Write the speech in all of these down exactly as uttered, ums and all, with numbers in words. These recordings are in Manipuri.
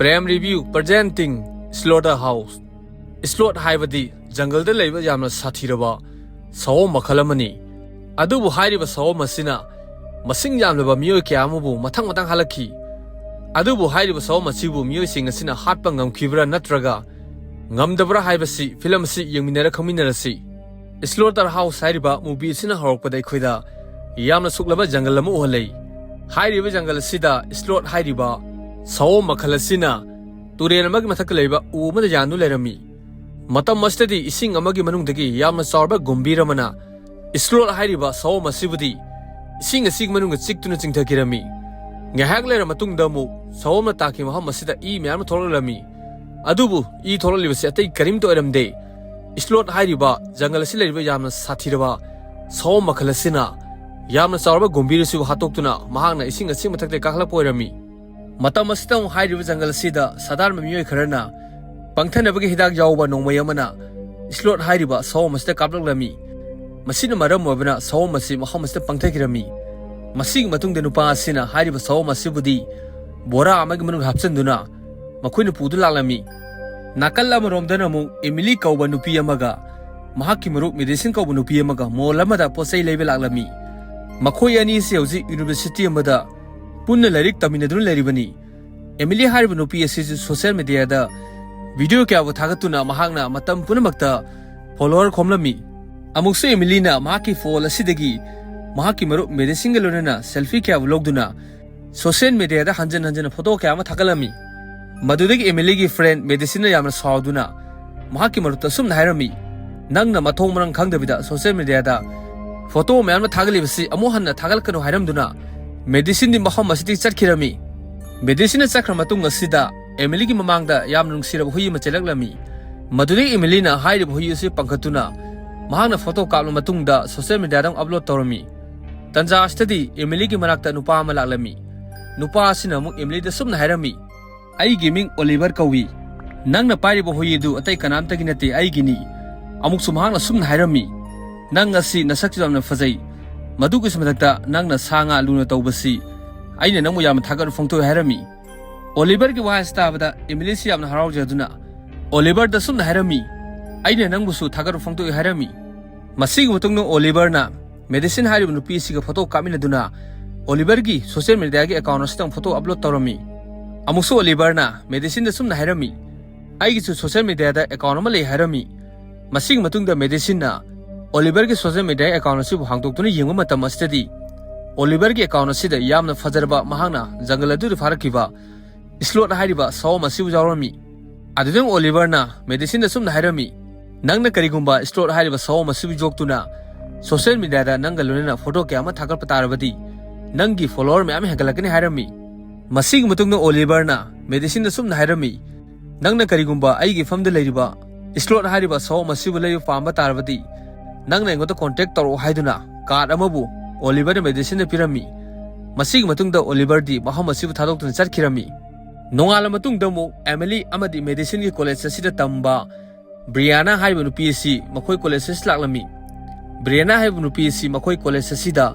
Prem Review presenting Slaughterhouse. Slot ꯍꯥꯏꯕꯗꯤ ꯖꯪꯒꯜꯗ ꯂꯩꯕ ꯌꯥꯝꯅ ꯁꯥꯊꯤꯔꯕ ꯁꯑꯣꯝ ꯃꯈꯜ ꯑꯃꯅꯤ꯫ ꯑꯗꯨꯕꯨ ꯍꯥꯏꯔꯤꯕ ꯁꯑꯣꯝ ꯑꯁꯤꯅ ꯃꯁꯤꯡ ꯌꯥꯝꯂꯕ ꯃꯤꯑꯣꯏ ꯀꯌꯥ ꯑꯃꯕꯨ ꯃꯊꯪ ꯃꯊꯪ ꯍꯥꯠꯂꯛꯈꯤ꯫ ꯑꯗꯨꯕꯨ ꯍꯥꯏꯔꯤꯕ ꯁꯑꯣꯝ ꯑꯁꯤꯕꯨ ꯃꯤꯑꯣꯏꯁꯤꯡ ꯑꯁꯤꯅ ꯍꯥꯠꯄ ꯉꯝꯈꯤꯕ꯭ꯔꯥ ꯅꯠꯇ꯭ꯔꯒ ꯉꯝꯗꯕ꯭ꯔꯥ ꯍꯥꯏꯕꯁꯤ ꯐꯤꯂꯝ ꯑꯁꯤ ꯌꯦꯡꯃꯤꯟꯅꯔ ꯈꯪꯃꯤꯟꯅꯔꯁꯤ꯫ ꯁ꯭ꯂꯣꯇꯔ ꯍꯥꯎꯁ ꯍꯥꯏꯔꯤꯕ ꯃꯨꯚꯤ ꯑꯁꯤꯅ ꯍꯧꯔꯛꯄꯗ ꯑꯩꯈꯣꯏꯗ ꯌꯥꯝꯅ ꯁꯨꯛꯂꯕ ꯖꯪꯒꯜ ꯑꯃ ꯎꯍꯜꯂꯤ꯫ ꯍꯥꯏꯔꯤꯕ ꯖꯪꯒꯜ ꯑꯁꯤꯗ ꯁ꯭ꯂꯣꯠ ꯍꯥꯏꯔꯤꯕ ꯁꯑꯣꯝ ꯃꯈꯜ ꯑꯁꯤꯅ ꯇꯨꯔꯦꯜ ꯑꯃꯒꯤ ꯃꯊꯛꯇ ꯂꯩꯕ ꯎ ꯑꯃꯗ ꯌꯥꯟꯗꯨꯅ ꯂꯩꯔꯝꯃꯤ꯫ ꯃꯇꯝ ꯑꯁꯤꯗꯗꯤ ꯏꯁꯤꯡ ꯑꯃꯒꯤ ꯃꯅꯨꯡꯗꯒꯤ ꯌꯥꯝꯅ ꯆꯥꯎꯔꯕ ꯒꯨꯝꯚꯤꯔ ꯑꯃꯅ ꯁ꯭ꯂꯣꯠ ꯍꯥꯏꯔꯤꯕ ꯁꯑꯣꯝ ꯑꯁꯤꯕꯨꯗꯤ ꯏꯁꯤꯡ ꯑꯁꯤꯒꯤ ꯃꯅꯨꯡꯗ ꯆꯤꯛꯇꯨꯅ ꯆꯤꯡꯊꯈꯤꯔꯝꯃꯤ꯫ ꯉꯥꯏꯍꯥꯛ ꯂꯩꯔ ꯃꯇꯨꯡꯗ ꯑꯃꯨꯛ ꯁꯑꯣꯝꯅ ꯇꯥꯈꯤꯕ ꯃꯐꯝ ꯑꯁꯤꯗ ꯏ ꯃꯌꯥꯝ ꯑꯃ ꯊꯣꯛꯂꯛꯂꯝꯃꯤ꯫ ꯑꯗꯨꯕꯨ ꯏ ꯊꯣꯛꯂꯛꯂꯤꯕꯁꯤ ꯑꯇꯩ ꯀꯔꯤꯝꯇ ꯑꯣꯏꯔꯝꯗꯦ꯫ ꯁ꯭ꯂꯣꯠ ꯍꯥꯏꯔꯤꯕ ꯖꯪꯒꯜ ꯑꯁꯤ ꯂꯩꯔꯤꯕ ꯌꯥꯝꯅ ꯁꯥꯊꯤꯔꯕ ꯁꯑꯣꯝ ꯃꯈꯜ ꯑꯁꯤꯅ ꯌꯥꯝꯅ ꯆꯥꯎꯔꯕ ꯒꯨꯝꯚꯤꯔ ꯑꯁꯤꯕꯨ ꯍꯥꯠꯇꯣꯛꯇꯨꯅ ꯃꯍꯥꯛꯅ ꯏꯁꯤꯡ ꯑꯁꯤ ꯃꯊꯛꯇ ꯀꯥꯈꯠꯂꯛꯄ ꯑꯣꯏꯔꯝꯃꯤ꯫ ꯃꯇꯝ ꯑꯁꯤꯗ ꯑꯃꯨꯛ ꯍꯥꯏꯔꯤꯕ ꯖꯪꯒꯜ ꯑꯁꯤꯗ ꯁꯥꯗꯥꯔꯟꯕ ꯃꯤꯑꯣꯏ ꯈꯔꯅ ꯄꯪꯊꯅꯕꯒꯤ ꯍꯤꯗꯥꯛ ꯌꯥꯎꯕ ꯅꯣꯡꯃꯩ ꯑꯃꯅ ꯁ꯭ꯂꯣꯠ ꯍꯥꯏꯔꯤꯕ ꯁꯑꯣꯝ ꯑꯁꯤꯗ ꯀꯥꯞꯂꯛꯂꯝꯃꯤ꯫ ꯃꯁꯤꯅ ꯃꯔꯝ ꯑꯣꯏꯕꯅ ꯁꯑꯣꯝ ꯑꯁꯤ ꯃꯐꯝ ꯑꯁꯤꯗ ꯄꯪꯊꯈꯤꯔꯝꯃꯤ꯫ ꯃꯁꯤꯒꯤ ꯃꯇꯨꯡꯗ ꯅꯨꯄꯥ ꯑꯁꯤꯅ ꯍꯥꯏꯔꯤꯕ ꯁꯑꯣꯝ ꯑꯁꯤꯕꯨꯗꯤ ꯕꯣꯔꯥ ꯑꯃꯒꯤ ꯃꯅꯨꯡꯗ ꯍꯥꯞꯆꯤꯟꯗꯨꯅ ꯃꯈꯣꯏꯅ ꯄꯨꯗꯨꯅ ꯂꯥꯛꯂꯝꯃꯤ꯫ ꯅꯥꯀꯜ ꯑꯃꯔꯣꯝꯗꯅ ꯑꯃꯨꯛ ꯑꯦꯃꯤꯂꯤ ꯀꯧꯕ ꯅꯨꯄꯤ ꯑꯃꯒ ꯃꯍꯥꯛꯀꯤ ꯃꯔꯨꯞ ꯃꯦꯗꯤꯁꯤꯟ ꯀꯧꯕ ꯅꯨꯄꯤ ꯑꯃꯒ ꯃꯣꯜ ꯑꯃꯗ ꯄꯣꯠ ꯆꯩ ꯂꯩꯕ ꯂꯥꯛꯂꯝꯃꯤ꯫ ꯃꯈꯣꯏ ꯑꯅꯤ ꯑꯁꯤ ꯍꯧꯖꯤꯛ ꯌꯨꯅꯤꯚꯔꯁꯤꯇꯤ ꯑꯃꯗ ꯄꯨꯟꯅ ꯂꯥꯏꯔꯤꯛ ꯇꯝꯃꯤꯟꯅꯗꯨꯅ ꯂꯩꯔꯤꯕꯅꯤ꯫ ꯑꯦꯃꯤꯂꯤ ꯍꯥꯏꯔꯤꯕ ꯅꯨꯄꯤ ꯑꯁꯤꯁꯨ ꯁꯣꯁꯤꯌꯦꯜ ꯃꯦꯗꯤꯌꯥꯗ ꯚꯤꯗꯤꯑꯣ ꯀꯌꯥꯕꯨ ꯊꯥꯒꯠꯇꯨꯅ ꯃꯍꯥꯛꯅ ꯃꯇꯝ ꯄꯨꯝꯅꯃꯛꯇ ꯐꯣꯂꯣꯋꯔ ꯈꯣꯝꯂꯝꯃꯤ꯫ ꯑꯃꯨꯛꯁꯨ ꯑꯦꯃꯤꯂꯤꯅ ꯃꯍꯥꯛꯀꯤ ꯐꯣꯟ ꯑꯁꯤꯗꯒꯤ ꯃꯍꯥꯛꯀꯤ ꯃꯔꯨꯞ ꯃꯦꯗꯤꯁꯤꯟꯒ ꯂꯣꯏꯅꯅ ꯁꯦꯜꯐꯤ ꯀꯌꯥꯕꯨ ꯂꯧꯗꯨꯅ ꯁꯣꯁꯤꯌꯦꯜ ꯃꯦꯗꯤꯌꯥꯗ ꯍꯟꯖꯟ ꯍꯟꯖꯟꯅ ꯐꯣꯇꯣ ꯀꯌꯥ ꯑꯃ ꯊꯥꯒꯠꯂꯝꯃꯤ꯫ ꯃꯗꯨꯗꯒꯤ ꯑꯦꯃꯤꯂꯤꯒꯤ ꯐ꯭ꯔꯦꯟ ꯃꯦꯗꯤꯁꯤꯟꯅ ꯌꯥꯝꯅ ꯁꯥꯎꯗꯨꯅ ꯃꯍꯥꯛꯀꯤ ꯃꯔꯨꯞꯇ ꯑꯁꯨꯝꯅ ꯍꯥꯏꯔꯝꯃꯤ, "ꯅꯪꯅ ꯃꯊꯣꯡ ꯃꯔꯝ ꯈꯪꯗꯕꯤꯗ ꯁꯣꯁꯤꯌꯦꯜ ꯃꯦꯗꯤꯌꯥꯗ ꯐꯣꯇꯣ ꯃꯌꯥꯝ ꯑꯃ ꯊꯥꯒꯠꯂꯤꯕꯁꯤ ꯑꯃꯨꯛ ꯍꯟꯅ ꯊꯥꯒꯠꯂꯛꯀꯅꯨ" ꯍꯥꯏꯔꯝꯗꯨꯅ ꯃꯦꯗꯤꯁꯤꯟꯗꯤ ꯃꯐꯝ ꯑꯁꯤꯗꯒꯤ ꯆꯠꯈꯤꯔꯝꯃꯤ꯫ ꯃꯦꯗꯤꯁꯤꯟꯅ ꯆꯠꯈ꯭ꯔ ꯃꯇꯨꯡ ꯑꯁꯤꯗ ꯑꯦꯃꯤꯂꯤꯒꯤ ꯃꯃꯥꯡꯗ ꯌꯥꯝꯅ ꯅꯨꯡꯁꯤꯔꯕ ꯍꯨꯏ ꯑꯃ ꯆꯦꯜꯂꯛꯂꯝꯃꯤ꯫ ꯃꯗꯨꯗꯒꯤ ꯑꯦꯃꯤꯂꯤꯅ ꯍꯥꯏꯔꯤꯕ ꯍꯨꯏ ꯑꯁꯤ ꯄꯥꯡꯈꯠꯇꯨꯅ ꯃꯍꯥꯛꯅ ꯐꯣꯇꯣ ꯀꯥꯞꯂ ꯃꯇꯨꯡꯗ ꯁꯣꯁꯤꯌꯦꯜ ꯃꯦꯗꯤꯌꯥꯗ ꯑꯃꯨꯛ ꯑꯞꯂꯣꯗ ꯇꯧꯔꯝꯃꯤ꯫ ꯇꯟꯖꯥ ꯑꯁꯤꯗꯗꯤ ꯑꯦꯃꯤꯂꯤꯒꯤ ꯃꯅꯥꯛꯇ ꯅꯨꯄꯥ ꯑꯃ ꯂꯥꯛꯂꯝꯃꯤ꯫ ꯅꯨꯄꯥ ꯑꯁꯤꯅ ꯑꯃꯨꯛ ꯑꯦꯃꯤꯂꯤꯗ ꯁꯨꯝꯅ ꯍꯥꯏꯔꯝꯃꯤ, "ꯑꯩꯒꯤ ꯃꯤꯡ ꯑꯣꯂꯤꯚꯔ ꯀꯧꯏ꯫ ꯅꯪꯅ ꯄꯥꯏꯔꯤꯕ ꯍꯨꯏ ꯑꯗꯨ ꯑꯇꯩ ꯀꯅꯥꯝꯇꯒꯤ ꯅꯠꯇꯦ, ꯑꯩꯒꯤꯅꯤ꯫ ꯑꯃꯨꯛꯁꯨ ꯃꯍꯥꯛꯅ ꯁꯨꯝꯅ ꯍꯥꯏꯔꯝꯃꯤ, 'ꯅꯪ ꯑꯁꯤ ꯅꯁꯛꯁꯨ ꯌꯥꯝꯅ ꯐꯖꯩ꯫ ꯃꯗꯨꯒꯤꯁꯨ ꯃꯊꯛꯇ ꯅꯪꯅ ꯁꯥ ꯉꯥ ꯂꯨꯅ ꯇꯧꯕꯁꯤ ꯑꯩꯅ ꯅꯪꯕꯨ ꯌꯥꯝꯅ ꯊꯥꯒꯠꯄ ꯐꯣꯡꯗꯣꯛꯏ' ꯍꯥꯏꯔꯝꯃꯤ꯫ ꯑꯣꯂꯤꯚꯔꯒꯤ ꯋꯥꯍꯩ ꯑꯁꯤ ꯇꯥꯕꯗ ꯏꯃꯤꯂꯤꯁꯤ ꯌꯥꯝꯅ ꯍꯔꯥꯎꯖꯗꯨꯅ ꯑꯣꯂꯤꯚꯔꯗ ꯁꯨꯝꯅ ꯍꯥꯏꯔꯝꯃꯤ, "ꯑꯩꯅ ꯅꯪꯕꯨꯁꯨ ꯊꯥꯒꯠꯄ ꯐꯣꯡꯗꯣꯛꯏ" ꯍꯥꯏꯔꯝꯃꯤ꯫ ꯃꯁꯤꯒꯤ ꯃꯇꯨꯡꯗ ꯑꯣꯂꯤꯚꯔꯅ ꯃꯦꯗꯤꯁꯤꯟ ꯍꯥꯏꯔꯤꯕ ꯅꯨꯄꯤ ꯑꯁꯤꯒ ꯐꯣꯇꯣ ꯀꯥꯞꯃꯤꯟꯅꯗꯨꯅ ꯑꯣꯂꯤꯚꯔꯒꯤ ꯁꯣꯁꯤꯌꯦꯜ ꯃꯤꯗꯤꯌꯥꯒꯤ ꯑꯦꯀꯥꯎꯟ ꯑꯁꯤꯗ ꯐꯣꯇꯣ ꯑꯞꯂꯣꯗ ꯇꯧꯔꯝꯃꯤ꯫ ꯑꯃꯨꯛꯁꯨ ꯑꯣꯂꯤꯚꯔꯅ ꯃꯦꯗꯤꯁꯤꯟꯗ ꯁꯨꯝꯅ ꯍꯥꯏꯔꯝꯃꯤ, "ꯑꯩꯒꯤꯁꯨ ꯁꯣꯁꯤꯌꯦꯜ ꯃꯤꯗꯤꯌꯥꯗ ꯑꯦꯀꯥꯎꯟ ꯑꯃ ꯂꯩ" ꯍꯥꯏꯔꯝꯃꯤ꯫ ꯃꯁꯤꯒꯤ ꯃꯇꯨꯡꯗ ꯃꯦꯗꯤꯁꯤꯟꯅ ꯑꯣꯂꯤꯚꯔꯒꯤ ꯁꯣꯁꯤꯌꯦꯜ ꯃꯤꯗꯤꯌꯥ ꯑꯦꯀꯥꯎꯟ ꯑꯁꯤꯕꯨ ꯍꯥꯡꯗꯣꯛꯇꯨꯅ ꯌꯦꯡꯕ ꯃꯇꯝ ꯑꯁꯤꯗꯗꯤ, ꯑꯣꯂꯤꯚꯔꯒꯤ ꯑꯦꯀꯥꯎꯟ ꯑꯁꯤꯗ ꯌꯥꯝꯅ ꯐꯖꯔꯕ ꯃꯍꯥꯛꯅ ꯖꯪꯒꯜ ꯑꯗꯨꯗ ꯐꯥꯔꯛꯈꯤꯕ ꯁ꯭ꯂꯣꯠ ꯍꯥꯏꯔꯤꯕ ꯁꯑꯣꯝ ꯑꯁꯤꯕꯨ ꯌꯥꯎꯔꯝꯃꯤ꯫ ꯑꯗꯨꯗ ꯑꯣꯂꯤꯚꯔꯅ ꯃꯦꯗꯤꯁꯤꯟꯗ ꯁꯨꯝꯅ ꯍꯥꯏꯔꯝꯃꯤ, "ꯅꯪꯅ ꯀꯔꯤꯒꯨꯝꯕ ꯁ꯭ꯂꯣꯠ ꯍꯥꯏꯔꯤꯕ ꯁꯑꯣꯝ ꯑꯁꯤꯕꯨ ꯌꯣꯛꯇꯨꯅ ꯁꯣꯁꯤꯌꯦꯜ ꯃꯤꯗꯤꯌꯥꯗ ꯅꯪꯒ ꯂꯣꯏꯅꯅ ꯐꯣꯇꯣ ꯀꯌꯥ ꯑꯃ ꯊꯥꯒꯠꯄ ꯇꯥꯔꯕꯗꯤ, ꯅꯪꯒꯤ ꯐꯣꯂꯣꯋꯔ ꯃꯌꯥꯝ ꯍꯦꯟꯒꯠꯂꯛꯀꯅꯤ" ꯍꯥꯏꯔꯝꯃꯤ꯫ ꯃꯁꯤꯒꯤ ꯃꯇꯨꯡꯗ ꯑꯣꯂꯤꯚꯔꯅ ꯃꯦꯗꯤꯁꯤꯟꯗ ꯁꯨꯝꯅ ꯍꯥꯏꯔꯝꯃꯤ, "ꯅꯪꯅ ꯀꯔꯤꯒꯨꯝꯕ ꯑꯩꯒꯤ ꯐꯝꯗ ꯂꯩꯔꯤꯕ ꯁ꯭ꯂꯣꯠ ꯍꯥꯏꯔꯤꯕ ꯁꯑꯣꯝ ꯑꯁꯤꯕꯨ ꯂꯩꯕ ꯄꯥꯝꯕ ꯇꯥꯔꯕꯗꯤ, ꯅꯪꯅ ꯑꯩꯉꯣꯟꯗ ꯀꯣꯟꯇꯦꯛ ꯇꯧꯔꯛꯎ" ꯍꯥꯏꯗꯨꯅ ꯀꯥꯔꯗ ꯑꯃꯕꯨ ꯑꯣꯂꯤꯚꯔꯅ ꯃꯦꯗꯤꯁꯤꯟꯗ ꯄꯤꯔꯝꯃꯤ꯫ ꯃꯁꯤꯒꯤ ꯃꯇꯨꯡꯗ ꯑꯣꯂꯤꯚꯔꯗꯤ ꯃꯐꯝ ꯑꯁꯤꯕꯨ ꯊꯥꯗꯣꯛꯇꯨꯅ ꯆꯠꯈꯤꯔꯝꯃꯤ꯫ ꯅꯣꯡꯉꯥꯜꯂ ꯃꯇꯨꯡꯗ ꯑꯃꯨꯛ ꯑꯦꯃꯤꯂꯤ ꯑꯃꯗꯤ ꯃꯦꯗꯤꯁꯤꯟꯒꯤ ꯀꯣꯂꯦꯖ ꯑꯁꯤꯗ ꯇꯝꯕ ꯕ꯭ꯔꯤꯌꯥꯅꯥ ꯍꯥꯏꯔꯤꯕ ꯅꯨꯄꯤ ꯑꯁꯤ ꯃꯈꯣꯏ ꯀꯣꯂꯦꯖ ꯑꯁꯤꯗ ꯂꯥꯛꯂꯝꯃꯤ꯫ ꯕ꯭ꯔꯤꯌꯥꯅꯥ ꯍꯥꯏꯔꯤꯕ ꯅꯨꯄꯤ ꯑꯁꯤ ꯃꯈꯣꯏ ꯀꯣꯂꯦꯖ ꯑꯁꯤꯗ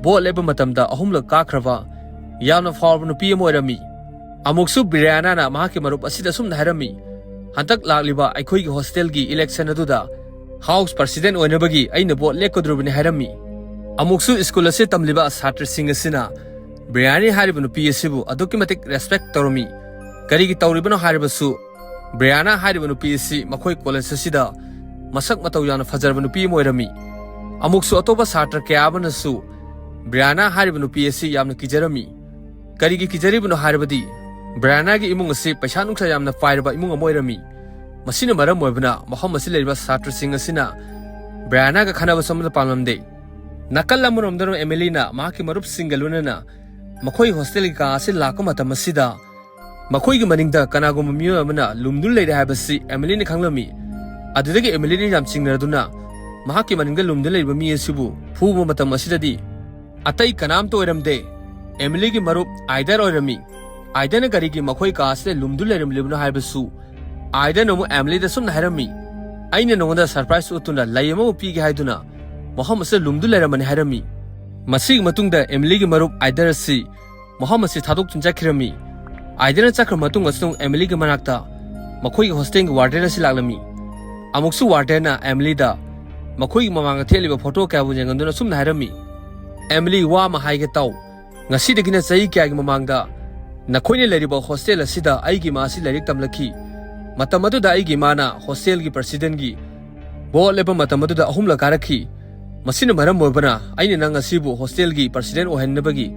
ꯚꯣꯠ ꯂꯦꯞꯄ ꯃꯇꯝꯗ ꯑꯍꯨꯝꯂꯛ ꯀꯥꯈ꯭ꯔꯕ ꯌꯥꯝꯅ ꯐꯥꯎꯔꯕ ꯅꯨꯄꯤ ꯑꯃ ꯑꯣꯏꯔꯝꯃꯤ꯫ ꯑꯃꯨꯛꯁꯨ ꯕ꯭ꯔꯤꯌꯥꯅꯥꯅ ꯃꯍꯥꯛꯀꯤ ꯃꯔꯨꯞ ꯑꯁꯤꯗ ꯑꯁꯨꯝꯅ ꯍꯥꯏꯔꯝꯃꯤ, "ꯍꯟꯗꯛ ꯂꯥꯛꯂꯤꯕ ꯑꯩꯈꯣꯏꯒꯤ ꯍꯣꯁꯇꯦꯜꯒꯤ ꯏꯂꯦꯛꯁꯟ ꯑꯗꯨꯗ ꯍꯥꯎꯁ ꯄ꯭ꯔꯁꯤꯗꯦꯟ ꯑꯣꯏꯅꯕꯒꯤ ꯑꯩꯅ ꯚꯣꯠ ꯂꯦꯞꯀꯗꯧꯔꯤꯕꯅꯤ" ꯍꯥꯏꯔꯝꯃꯤ꯫ ꯑꯃꯨꯛꯁꯨ ꯁ꯭ꯀꯨꯜ ꯑꯁꯤꯗ ꯇꯝꯂꯤꯕ ꯁꯥꯇ꯭ꯔꯁꯤꯡ ꯑꯁꯤꯅ ꯕ꯭ꯔꯤꯌꯥꯅꯤ ꯍꯥꯏꯔꯤꯕ ꯅꯨꯄꯤ ꯑꯁꯤꯕꯨ ꯑꯗꯨꯛꯀꯤ ꯃꯇꯤꯛ ꯔꯦꯁꯄꯦꯛ ꯇꯧꯔꯝꯃꯤ꯫ ꯀꯔꯤꯒꯤ ꯇꯧꯔꯤꯕꯅꯣ ꯍꯥꯏꯔꯕꯁꯨ, ꯕ꯭ꯔꯤꯌꯥꯅꯥ ꯍꯥꯏꯔꯤꯕ ꯅꯨꯄꯤ ꯑꯁꯤ ꯃꯈꯣꯏ ꯀꯣꯂꯦꯖ ꯑꯁꯤꯗ ꯃꯁꯛ ꯃꯇꯧ ꯌꯥꯝꯅ ꯐꯖꯔꯕ ꯅꯨꯄꯤ ꯑꯃ ꯑꯣꯏꯔꯝꯃꯤ꯫ ꯑꯃꯨꯛꯁꯨ ꯑꯇꯣꯞꯄ ꯁꯥꯇ꯭ꯔ ꯀꯌꯥ ꯑꯃꯅꯁꯨ ꯕ꯭ꯔꯤꯌꯥꯅꯥ ꯍꯥꯏꯔꯤꯕ ꯅꯨꯄꯤ ꯑꯁꯤ ꯌꯥꯝꯅ ꯀꯤꯖꯔꯝꯃꯤ꯫ ꯀꯔꯤꯒꯤ ꯀꯤꯖꯔꯤꯕꯅꯣ ꯍꯥꯏꯔꯕꯗꯤ, ꯕ꯭ꯔꯤꯌꯥꯅꯥꯒꯤ ꯏꯃꯨꯡ ꯑꯁꯤ ꯄꯩꯁꯥ ꯅꯨꯡꯁꯥ ꯌꯥꯝꯅ ꯄꯥꯏꯔꯕ ꯏꯃꯨꯡ ꯑꯃ ꯑꯣꯏꯔꯝꯃꯤ꯫ ꯃꯁꯤꯅ ꯃꯔꯝ ꯑꯣꯏꯕꯅ ꯃꯐꯝ ꯑꯁꯤ ꯂꯩꯔꯤꯕ ꯁꯥꯇ꯭ꯔꯁꯤꯡ ꯑꯁꯤꯅ ꯕ꯭ꯔꯤꯌꯥꯅꯥꯒ ꯈꯟꯅꯕꯁꯨ ꯑꯃꯠꯇ ꯄꯥꯝꯂꯝꯗꯦ꯫ ꯅꯥꯀꯜ ꯑꯃꯔꯣꯝꯗꯅ ꯑꯦꯃꯤꯂꯤꯅ ꯃꯍꯥꯛꯀꯤ ꯃꯔꯨꯞꯁꯤꯡꯒ ꯂꯣꯏꯅꯅ ꯃꯈꯣꯏ ꯍꯣꯁꯇꯦꯜꯒꯤ ꯀꯥ ꯑꯁꯤ ꯂꯥꯛꯄ ꯃꯇꯝ ꯑꯁꯤꯗ, ꯃꯈꯣꯏꯒꯤ ꯃꯅꯤꯡꯗ ꯀꯅꯥꯒꯨꯝꯕ ꯃꯤꯑꯣꯏ ꯑꯃꯅ ꯂꯨꯝꯗꯨꯅ ꯂꯩꯔꯦ ꯍꯥꯏꯕꯁꯤ ꯑꯦꯃꯤꯂꯤꯅ ꯈꯪꯂꯝꯃꯤ꯫ ꯑꯗꯨꯗꯒꯤ ꯑꯦꯃꯤꯂꯤꯅ ꯌꯥꯝ ꯆꯤꯡꯅꯗꯨꯅ ꯃꯍꯥꯛꯀꯤ ꯃꯅꯤꯡꯗ ꯂꯨꯝꯗꯨꯅ ꯂꯩꯔꯤꯕ ꯃꯤ ꯑꯁꯤꯕꯨ ꯐꯨꯕ ꯃꯇꯝ ꯑꯁꯤꯗꯗꯤ, ꯑꯇꯩ ꯀꯅꯥꯝꯇ ꯑꯣꯏꯔꯝꯗꯦ, ꯑꯦꯃꯤꯂꯤꯒꯤ ꯃꯔꯨꯞ ꯑꯥꯏꯗꯔ ꯑꯣꯏꯔꯝꯃꯤ꯫ ꯑꯥꯏꯗꯔꯅ ꯀꯔꯤꯒꯤ ꯃꯈꯣꯏ ꯀꯥ ꯑꯁꯤꯗ ꯂꯨꯝꯗꯨꯅ ꯂꯩꯔꯝꯂꯤꯕꯅꯣ ꯍꯥꯏꯕꯁꯨ ꯑꯥꯏꯗꯔꯅ ꯑꯃꯨꯛ ꯑꯦꯃꯤꯂꯤꯗ ꯁꯨꯝꯅ ꯍꯥꯏꯔꯝꯃꯤ, "ꯑꯩꯅ ꯅꯉꯣꯟꯗ ꯁꯔꯄ꯭ꯔꯥꯏꯖ ꯎꯠꯇꯨꯅ ꯂꯩ ꯑꯃꯕꯨ ꯄꯤꯒꯦ ꯍꯥꯏꯗꯨꯅ ꯃꯐꯝ ꯑꯁꯤꯗ ꯂꯨꯝꯗꯨ ꯂꯩꯔꯝꯕꯅꯤ" ꯍꯥꯏꯔꯝꯃꯤ꯫ ꯃꯁꯤꯒꯤ ꯃꯇꯨꯡꯗ ꯑꯦꯃꯤꯂꯤꯒꯤ ꯃꯔꯨꯞ ꯑꯥꯏꯗꯔ ꯑꯁꯤ ꯃꯐꯝ ꯑꯁꯤ ꯊꯥꯗꯣꯛꯇꯨꯅ ꯆꯠꯈꯤꯔꯝꯃꯤ꯫ ꯑꯥꯏꯗꯦꯟꯅ ꯆꯠꯈ꯭ꯔ ꯃꯇꯨꯡ ꯑꯁꯤꯗ ꯑꯃꯨꯛ ꯑꯦꯃꯤꯂꯤꯒꯤ ꯃꯅꯥꯛꯇ ꯃꯈꯣꯏꯒꯤ ꯍꯣꯁꯇꯦꯜꯒꯤ ꯋꯥꯔꯗꯦꯟ ꯑꯁꯤ ꯂꯥꯛꯂꯝꯃꯤ꯫ ꯑꯃꯨꯛꯁꯨ ꯋꯥꯔꯗꯦꯟꯅ ꯑꯦꯃꯤꯂꯤꯗ ꯃꯈꯣꯏꯒꯤ ꯃꯃꯥꯡꯗ ꯊꯦꯠꯂꯤꯕ ꯐꯣꯇꯣ ꯀꯌꯥꯕꯨ ꯌꯦꯡꯍꯟꯗꯨꯅ ꯑꯁꯨꯝꯅ ꯍꯥꯏꯔꯝꯃꯤ, "ꯑꯦꯃꯤꯂꯤ, ꯋꯥ ꯑꯃ ꯍꯥꯏꯒꯦ ꯇꯥꯎ꯫ ꯉꯁꯤꯗꯒꯤꯅ ꯆꯍꯤ ꯀꯌꯥꯒꯤ ꯃꯃꯥꯡꯗ ꯅꯈꯣꯏꯅ ꯂꯩꯔꯤꯕ ꯍꯣꯁꯇꯦꯜ ꯑꯁꯤꯗ ꯑꯩꯒꯤ ꯏꯃꯥ ꯑꯁꯤ ꯂꯥꯏꯔꯤꯛ ꯇꯝꯂꯛꯈꯤ꯫ ꯃꯇꯝ ꯑꯗꯨꯗ ꯑꯩꯒꯤ ꯏꯃꯥꯅ ꯍꯣꯁꯇꯦꯜꯒꯤ ꯄ꯭ꯔꯁꯤꯗꯦꯟꯒꯤ ꯚꯣꯠ ꯂꯦꯞꯄ ꯃꯇꯝ ꯑꯗꯨꯗ ꯑꯍꯨꯝꯂꯛ ꯀꯥꯔꯛꯈꯤ꯫ ꯃꯁꯤꯅ ꯃꯔꯝ ꯑꯣꯏꯕꯅ ꯑꯩꯅ ꯅꯪ ꯑꯁꯤꯕꯨ ꯍꯣꯁꯇꯦꯜꯒꯤ ꯄ꯭ꯔꯁꯤꯗꯦꯟ ꯑꯣꯏꯍꯟꯅꯕꯒꯤ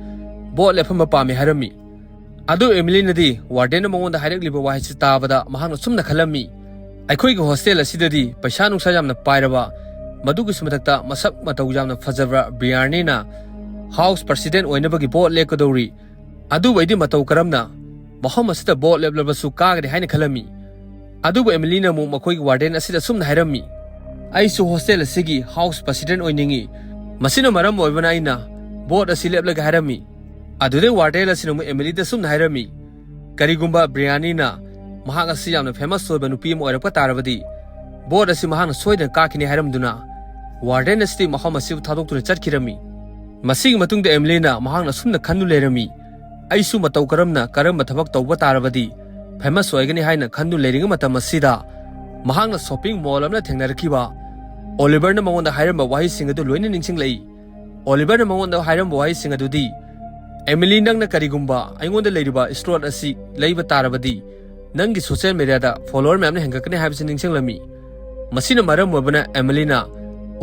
ꯚꯣꯠ ꯂꯦꯞꯍꯟꯕ ꯄꯥꯝꯃꯤ" ꯍꯥꯏꯔꯝꯃꯤ꯫ ꯑꯗꯨ ꯑꯦꯃꯤꯂꯤꯅꯗꯤ ꯋꯥꯔꯗꯦꯟꯅ ꯃꯉꯣꯟꯗ ꯍꯥꯏꯔꯛꯂꯤꯕ ꯋꯥꯍꯩꯁꯤ ꯇꯥꯕꯗ ꯃꯍꯥꯛꯅ ꯁꯨꯝꯅ ꯈꯜꯂꯝꯃꯤ, "ꯑꯩꯈꯣꯏꯒꯤ ꯍꯣꯁꯇꯦꯜ ꯑꯁꯤꯗꯗꯤ ꯄꯩꯁꯥ ꯅꯨꯡꯁꯥ ꯌꯥꯝꯅ ꯄꯥꯏꯔꯕ, ꯃꯗꯨꯒꯤꯁꯨ ꯃꯊꯛꯇ ꯃꯁꯛ ꯃꯇꯧ ꯌꯥꯝꯅ ꯐꯖꯕ ꯕ꯭ꯔꯤꯌꯥꯔꯅꯤꯅ ꯍꯥꯎꯁ ꯄ꯭ꯔꯁꯤꯗꯦꯟ ꯑꯣꯏꯅꯕꯒꯤ ꯚꯣꯠ ꯂꯦꯞꯀꯗꯧꯔꯤ꯫ ꯑꯗꯨꯕꯨ ꯑꯩꯗꯤ ꯃꯇꯧ ꯀꯔꯝꯅ ꯃꯐꯝ ꯑꯁꯤꯗ ꯚꯣꯠ ꯂꯦꯞꯂꯕꯁꯨ ꯀꯥꯒꯅꯤ ꯍꯥꯏꯅ ꯈꯜꯂꯝꯃꯤ"꯫ ꯑꯗꯨꯕꯨ ꯑꯦꯃꯤꯂꯤꯅ ꯑꯃꯨꯛ ꯃꯈꯣꯏꯒꯤ ꯋꯥꯔꯗꯦꯟ ꯑꯁꯤꯗ ꯑꯁꯨꯝꯅ ꯍꯥꯏꯔꯝꯃꯤ, "ꯑꯩꯁꯨ ꯍꯣꯁꯇꯦꯜ ꯑꯁꯤꯒꯤ ꯍꯥꯎꯁ ꯄ꯭ꯔꯁꯤꯗꯦꯟ ꯑꯣꯏꯅꯤꯡꯏ꯫ ꯃꯁꯤꯅ ꯃꯔꯝ ꯑꯣꯏꯕꯅ ꯑꯩꯅ ꯚꯣꯠ ꯑꯁꯤ ꯂꯦꯞꯂꯒꯦ" ꯍꯥꯏꯔꯝꯃꯤ꯫ ꯑꯗꯨꯗꯩ ꯋꯥꯔꯗꯦꯟ ꯑꯁꯤꯅ ꯑꯃꯨꯛ ꯑꯦꯃꯤꯂꯤꯗ ꯑꯁꯨꯝꯅ ꯍꯥꯏꯔꯝꯃꯤ, "ꯀꯔꯤꯒꯨꯝꯕ ꯕ꯭ꯔꯤꯌꯥꯅꯤꯅ ꯃꯍꯥꯛ ꯑꯁꯤ ꯌꯥꯝꯅ ꯐꯦꯃꯁ ꯑꯣꯏꯕ ꯅꯨꯄꯤ ꯑꯃ ꯑꯣꯏꯔꯛꯄ ꯇꯥꯔꯕꯗꯤ, ꯚꯣꯠ ꯑꯁꯤ ꯃꯍꯥꯛꯅ ꯁꯣꯏꯗꯅ ꯀꯥꯈꯤꯅꯤ" ꯍꯥꯏꯔꯝꯗꯨꯅ ꯋꯥꯔꯗꯦꯟ ꯑꯁꯤꯗꯤ ꯃꯐꯝ ꯑꯁꯤꯕꯨ ꯊꯥꯗꯣꯛꯇꯨꯅ ꯆꯠꯈꯤꯔꯝꯃꯤ꯫ ꯃꯁꯤꯒꯤ ꯃꯇꯨꯡꯗ ꯑꯦꯃꯤꯂꯤꯅ ꯃꯍꯥꯛꯅ ꯑꯁꯨꯝꯅ ꯈꯟꯗꯨꯅ ꯂꯩꯔꯝꯃꯤ, "ꯑꯩꯁꯨ ꯃꯇꯧ ꯀꯔꯝꯅ ꯀꯔꯝꯕ ꯊꯕꯛ ꯇꯧꯕ ꯇꯥꯔꯕꯗꯤ ꯐꯦꯃꯁ ꯑꯣꯏꯒꯅꯤ?" ꯍꯥꯏꯅ ꯈꯟꯗꯨꯅ ꯂꯩꯔꯤꯉꯩ ꯃꯇꯝ ꯑꯁꯤꯗ ꯃꯍꯥꯛꯅ ꯁꯣꯞꯄꯤꯡ ꯃꯣꯜ ꯑꯃꯗ ꯊꯦꯡꯅꯔꯛꯈꯤꯕ ꯑꯣꯂꯤꯚꯔꯅ ꯃꯉꯣꯟꯗ ꯍꯥꯏꯔꯝꯕ ꯋꯥꯍꯩꯁꯤꯡ ꯑꯗꯨ ꯂꯣꯏꯅ ꯅꯤꯡꯁꯤꯡꯂꯛꯏ꯫ ꯑꯣꯂꯤꯚꯔꯅ ꯃꯉꯣꯟꯗ ꯍꯥꯏꯔꯝꯕ ꯋꯥꯍꯩꯁꯤꯡ ꯑꯗꯨꯗꯤ, "ꯑꯦꯃꯤꯂꯤ, ꯅꯪꯅ ꯀꯔꯤꯒꯨꯝꯕ ꯑꯩꯉꯣꯟꯗ ꯂꯩꯔꯤꯕ ꯁ꯭ꯂꯣꯠ ꯑꯁꯤ ꯂꯩꯕ ꯇꯥꯔꯕꯗꯤ, ꯅꯪꯒꯤ ꯁꯣꯁꯤꯌꯦꯜ ꯃꯦꯗꯤꯌꯥꯗ ꯐꯣꯂꯣꯋꯔ ꯃꯌꯥꯝꯅ ꯍꯦꯟꯒꯠꯀꯅꯤ" ꯍꯥꯏꯕꯁꯤ ꯅꯤꯡꯁꯤꯡꯂꯝꯃꯤ꯫ ꯃꯁꯤꯅ ꯃꯔꯝ ꯑꯣꯏꯕꯅ ꯑꯦꯃꯤꯂꯤꯅ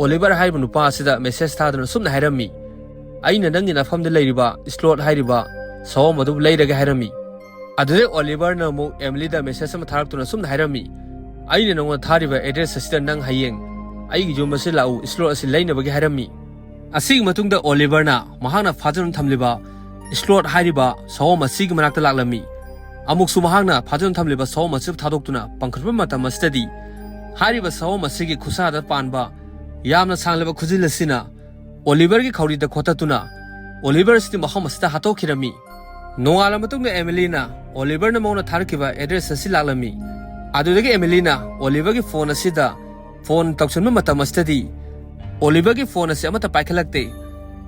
ꯑꯣꯂꯤꯚꯔ ꯍꯥꯏꯔꯤꯕ ꯅꯨꯄꯥ ꯑꯁꯤꯗ ꯃꯦꯁꯦꯖ ꯊꯥꯗꯨꯅ ꯑꯁꯨꯝꯅ ꯍꯥꯏꯔꯝꯃꯤ, "ꯑꯩꯅ ꯅꯪꯒꯤ ꯅꯐꯝꯗ ꯂꯩꯔꯤꯕ ꯁ꯭ꯂꯣꯠ ꯍꯥꯏꯔꯤꯕ ꯁꯑꯣꯝ ꯑꯗꯨꯕꯨ ꯂꯩꯔꯒꯦ" ꯍꯥꯏꯔꯝꯃꯤ꯫ ꯑꯗꯨꯗꯩ ꯑꯣꯂꯤꯚꯔꯅ ꯑꯃꯨꯛ ꯑꯦꯃꯤꯂꯤꯗ ꯃꯦꯁꯦꯖ ꯑꯃ ꯊꯥꯔꯛꯇꯨꯅ ꯑꯁꯨꯝꯅ ꯍꯥꯏꯔꯝꯃꯤ, "ꯑꯩꯅ ꯅꯉꯣꯟꯗ ꯊꯥꯔꯤꯕ ꯑꯦꯗ꯭ꯔꯦꯁ ꯑꯁꯤꯗ ꯅꯪ ꯍꯌꯦꯡ ꯑꯩꯒꯤ ꯌꯨꯝ ꯑꯁꯤꯗ ꯂꯥꯛꯎ, ꯁ꯭ꯂꯣꯠ ꯑꯁꯤ ꯂꯩꯅꯕꯒꯤ" ꯍꯥꯏꯔꯝꯃꯤ꯫ ꯑꯁꯤꯒꯤ ꯃꯇꯨꯡꯗ ꯑꯣꯂꯤꯚꯔꯅ ꯃꯍꯥꯛꯅ ꯐꯥꯖꯤꯟꯗꯨꯅ ꯊꯝꯂꯤꯕ ꯁ꯭ꯂꯣꯠ ꯍꯥꯏꯔꯤꯕ ꯁꯑꯣꯝ ꯑꯁꯤꯒꯤ ꯃꯅꯥꯛꯇ ꯂꯥꯛꯂꯝꯃꯤ꯫ ꯑꯃꯨꯛꯁꯨ ꯃꯍꯥꯛꯅ ꯐꯥꯖꯤꯟꯗꯨꯅ ꯊꯝꯂꯤꯕ ꯁꯑꯣꯝ ꯑꯁꯤ ꯊꯥꯗꯣꯛꯇꯨꯅ ꯄꯥꯡꯈꯠꯄ ꯃꯇꯝ ꯑꯁꯤꯗꯗꯤ, ꯍꯥꯏꯔꯤꯕ ꯁꯑꯣꯝ ꯑꯁꯤꯒꯤ ꯈꯨꯠꯁꯥꯗ ꯄꯥꯟꯕ ꯌꯥꯝꯅ ꯁꯥꯡꯂꯕ ꯈꯨꯖꯤꯜ ꯑꯁꯤꯅ ꯑꯣꯂꯤꯚꯔꯒꯤ ꯈꯧꯔꯤꯗ ꯈꯣꯠꯇꯠꯇꯨꯅ ꯑꯣꯂꯤꯚꯔ ꯑꯁꯤꯗꯤ ꯃꯐꯝ ꯑꯁꯤꯗ ꯍꯥꯠꯇꯣꯛꯈꯤꯔꯝꯃꯤ꯫ ꯅꯣꯡꯉꯥꯜꯂ ꯃꯇꯨꯡꯗ ꯑꯦꯃꯤꯂꯤꯅ ꯑꯣꯂꯤꯚꯔꯅ ꯃꯉꯣꯟꯗ ꯊꯥꯔꯛꯈꯤꯕ ꯑꯦꯗ꯭ꯔꯦꯁ ꯑꯁꯤ ꯂꯥꯛꯂꯝꯃꯤ꯫ ꯑꯗꯨꯗꯒꯤ ꯑꯦꯃꯤꯂꯤꯅ ꯑꯣꯂꯤꯚꯔꯒꯤ ꯐꯣꯟ ꯑꯁꯤꯗ ꯐꯣꯟ ꯇꯧꯁꯤꯟꯕ ꯃꯇꯝ ꯑꯁꯤꯗꯗꯤ ꯑꯣꯂꯤꯚꯔꯒꯤ ꯐꯣꯟ ꯑꯁꯤ ꯑꯃꯠꯇ ꯄꯥꯏꯈꯠꯂꯛꯇꯦ꯫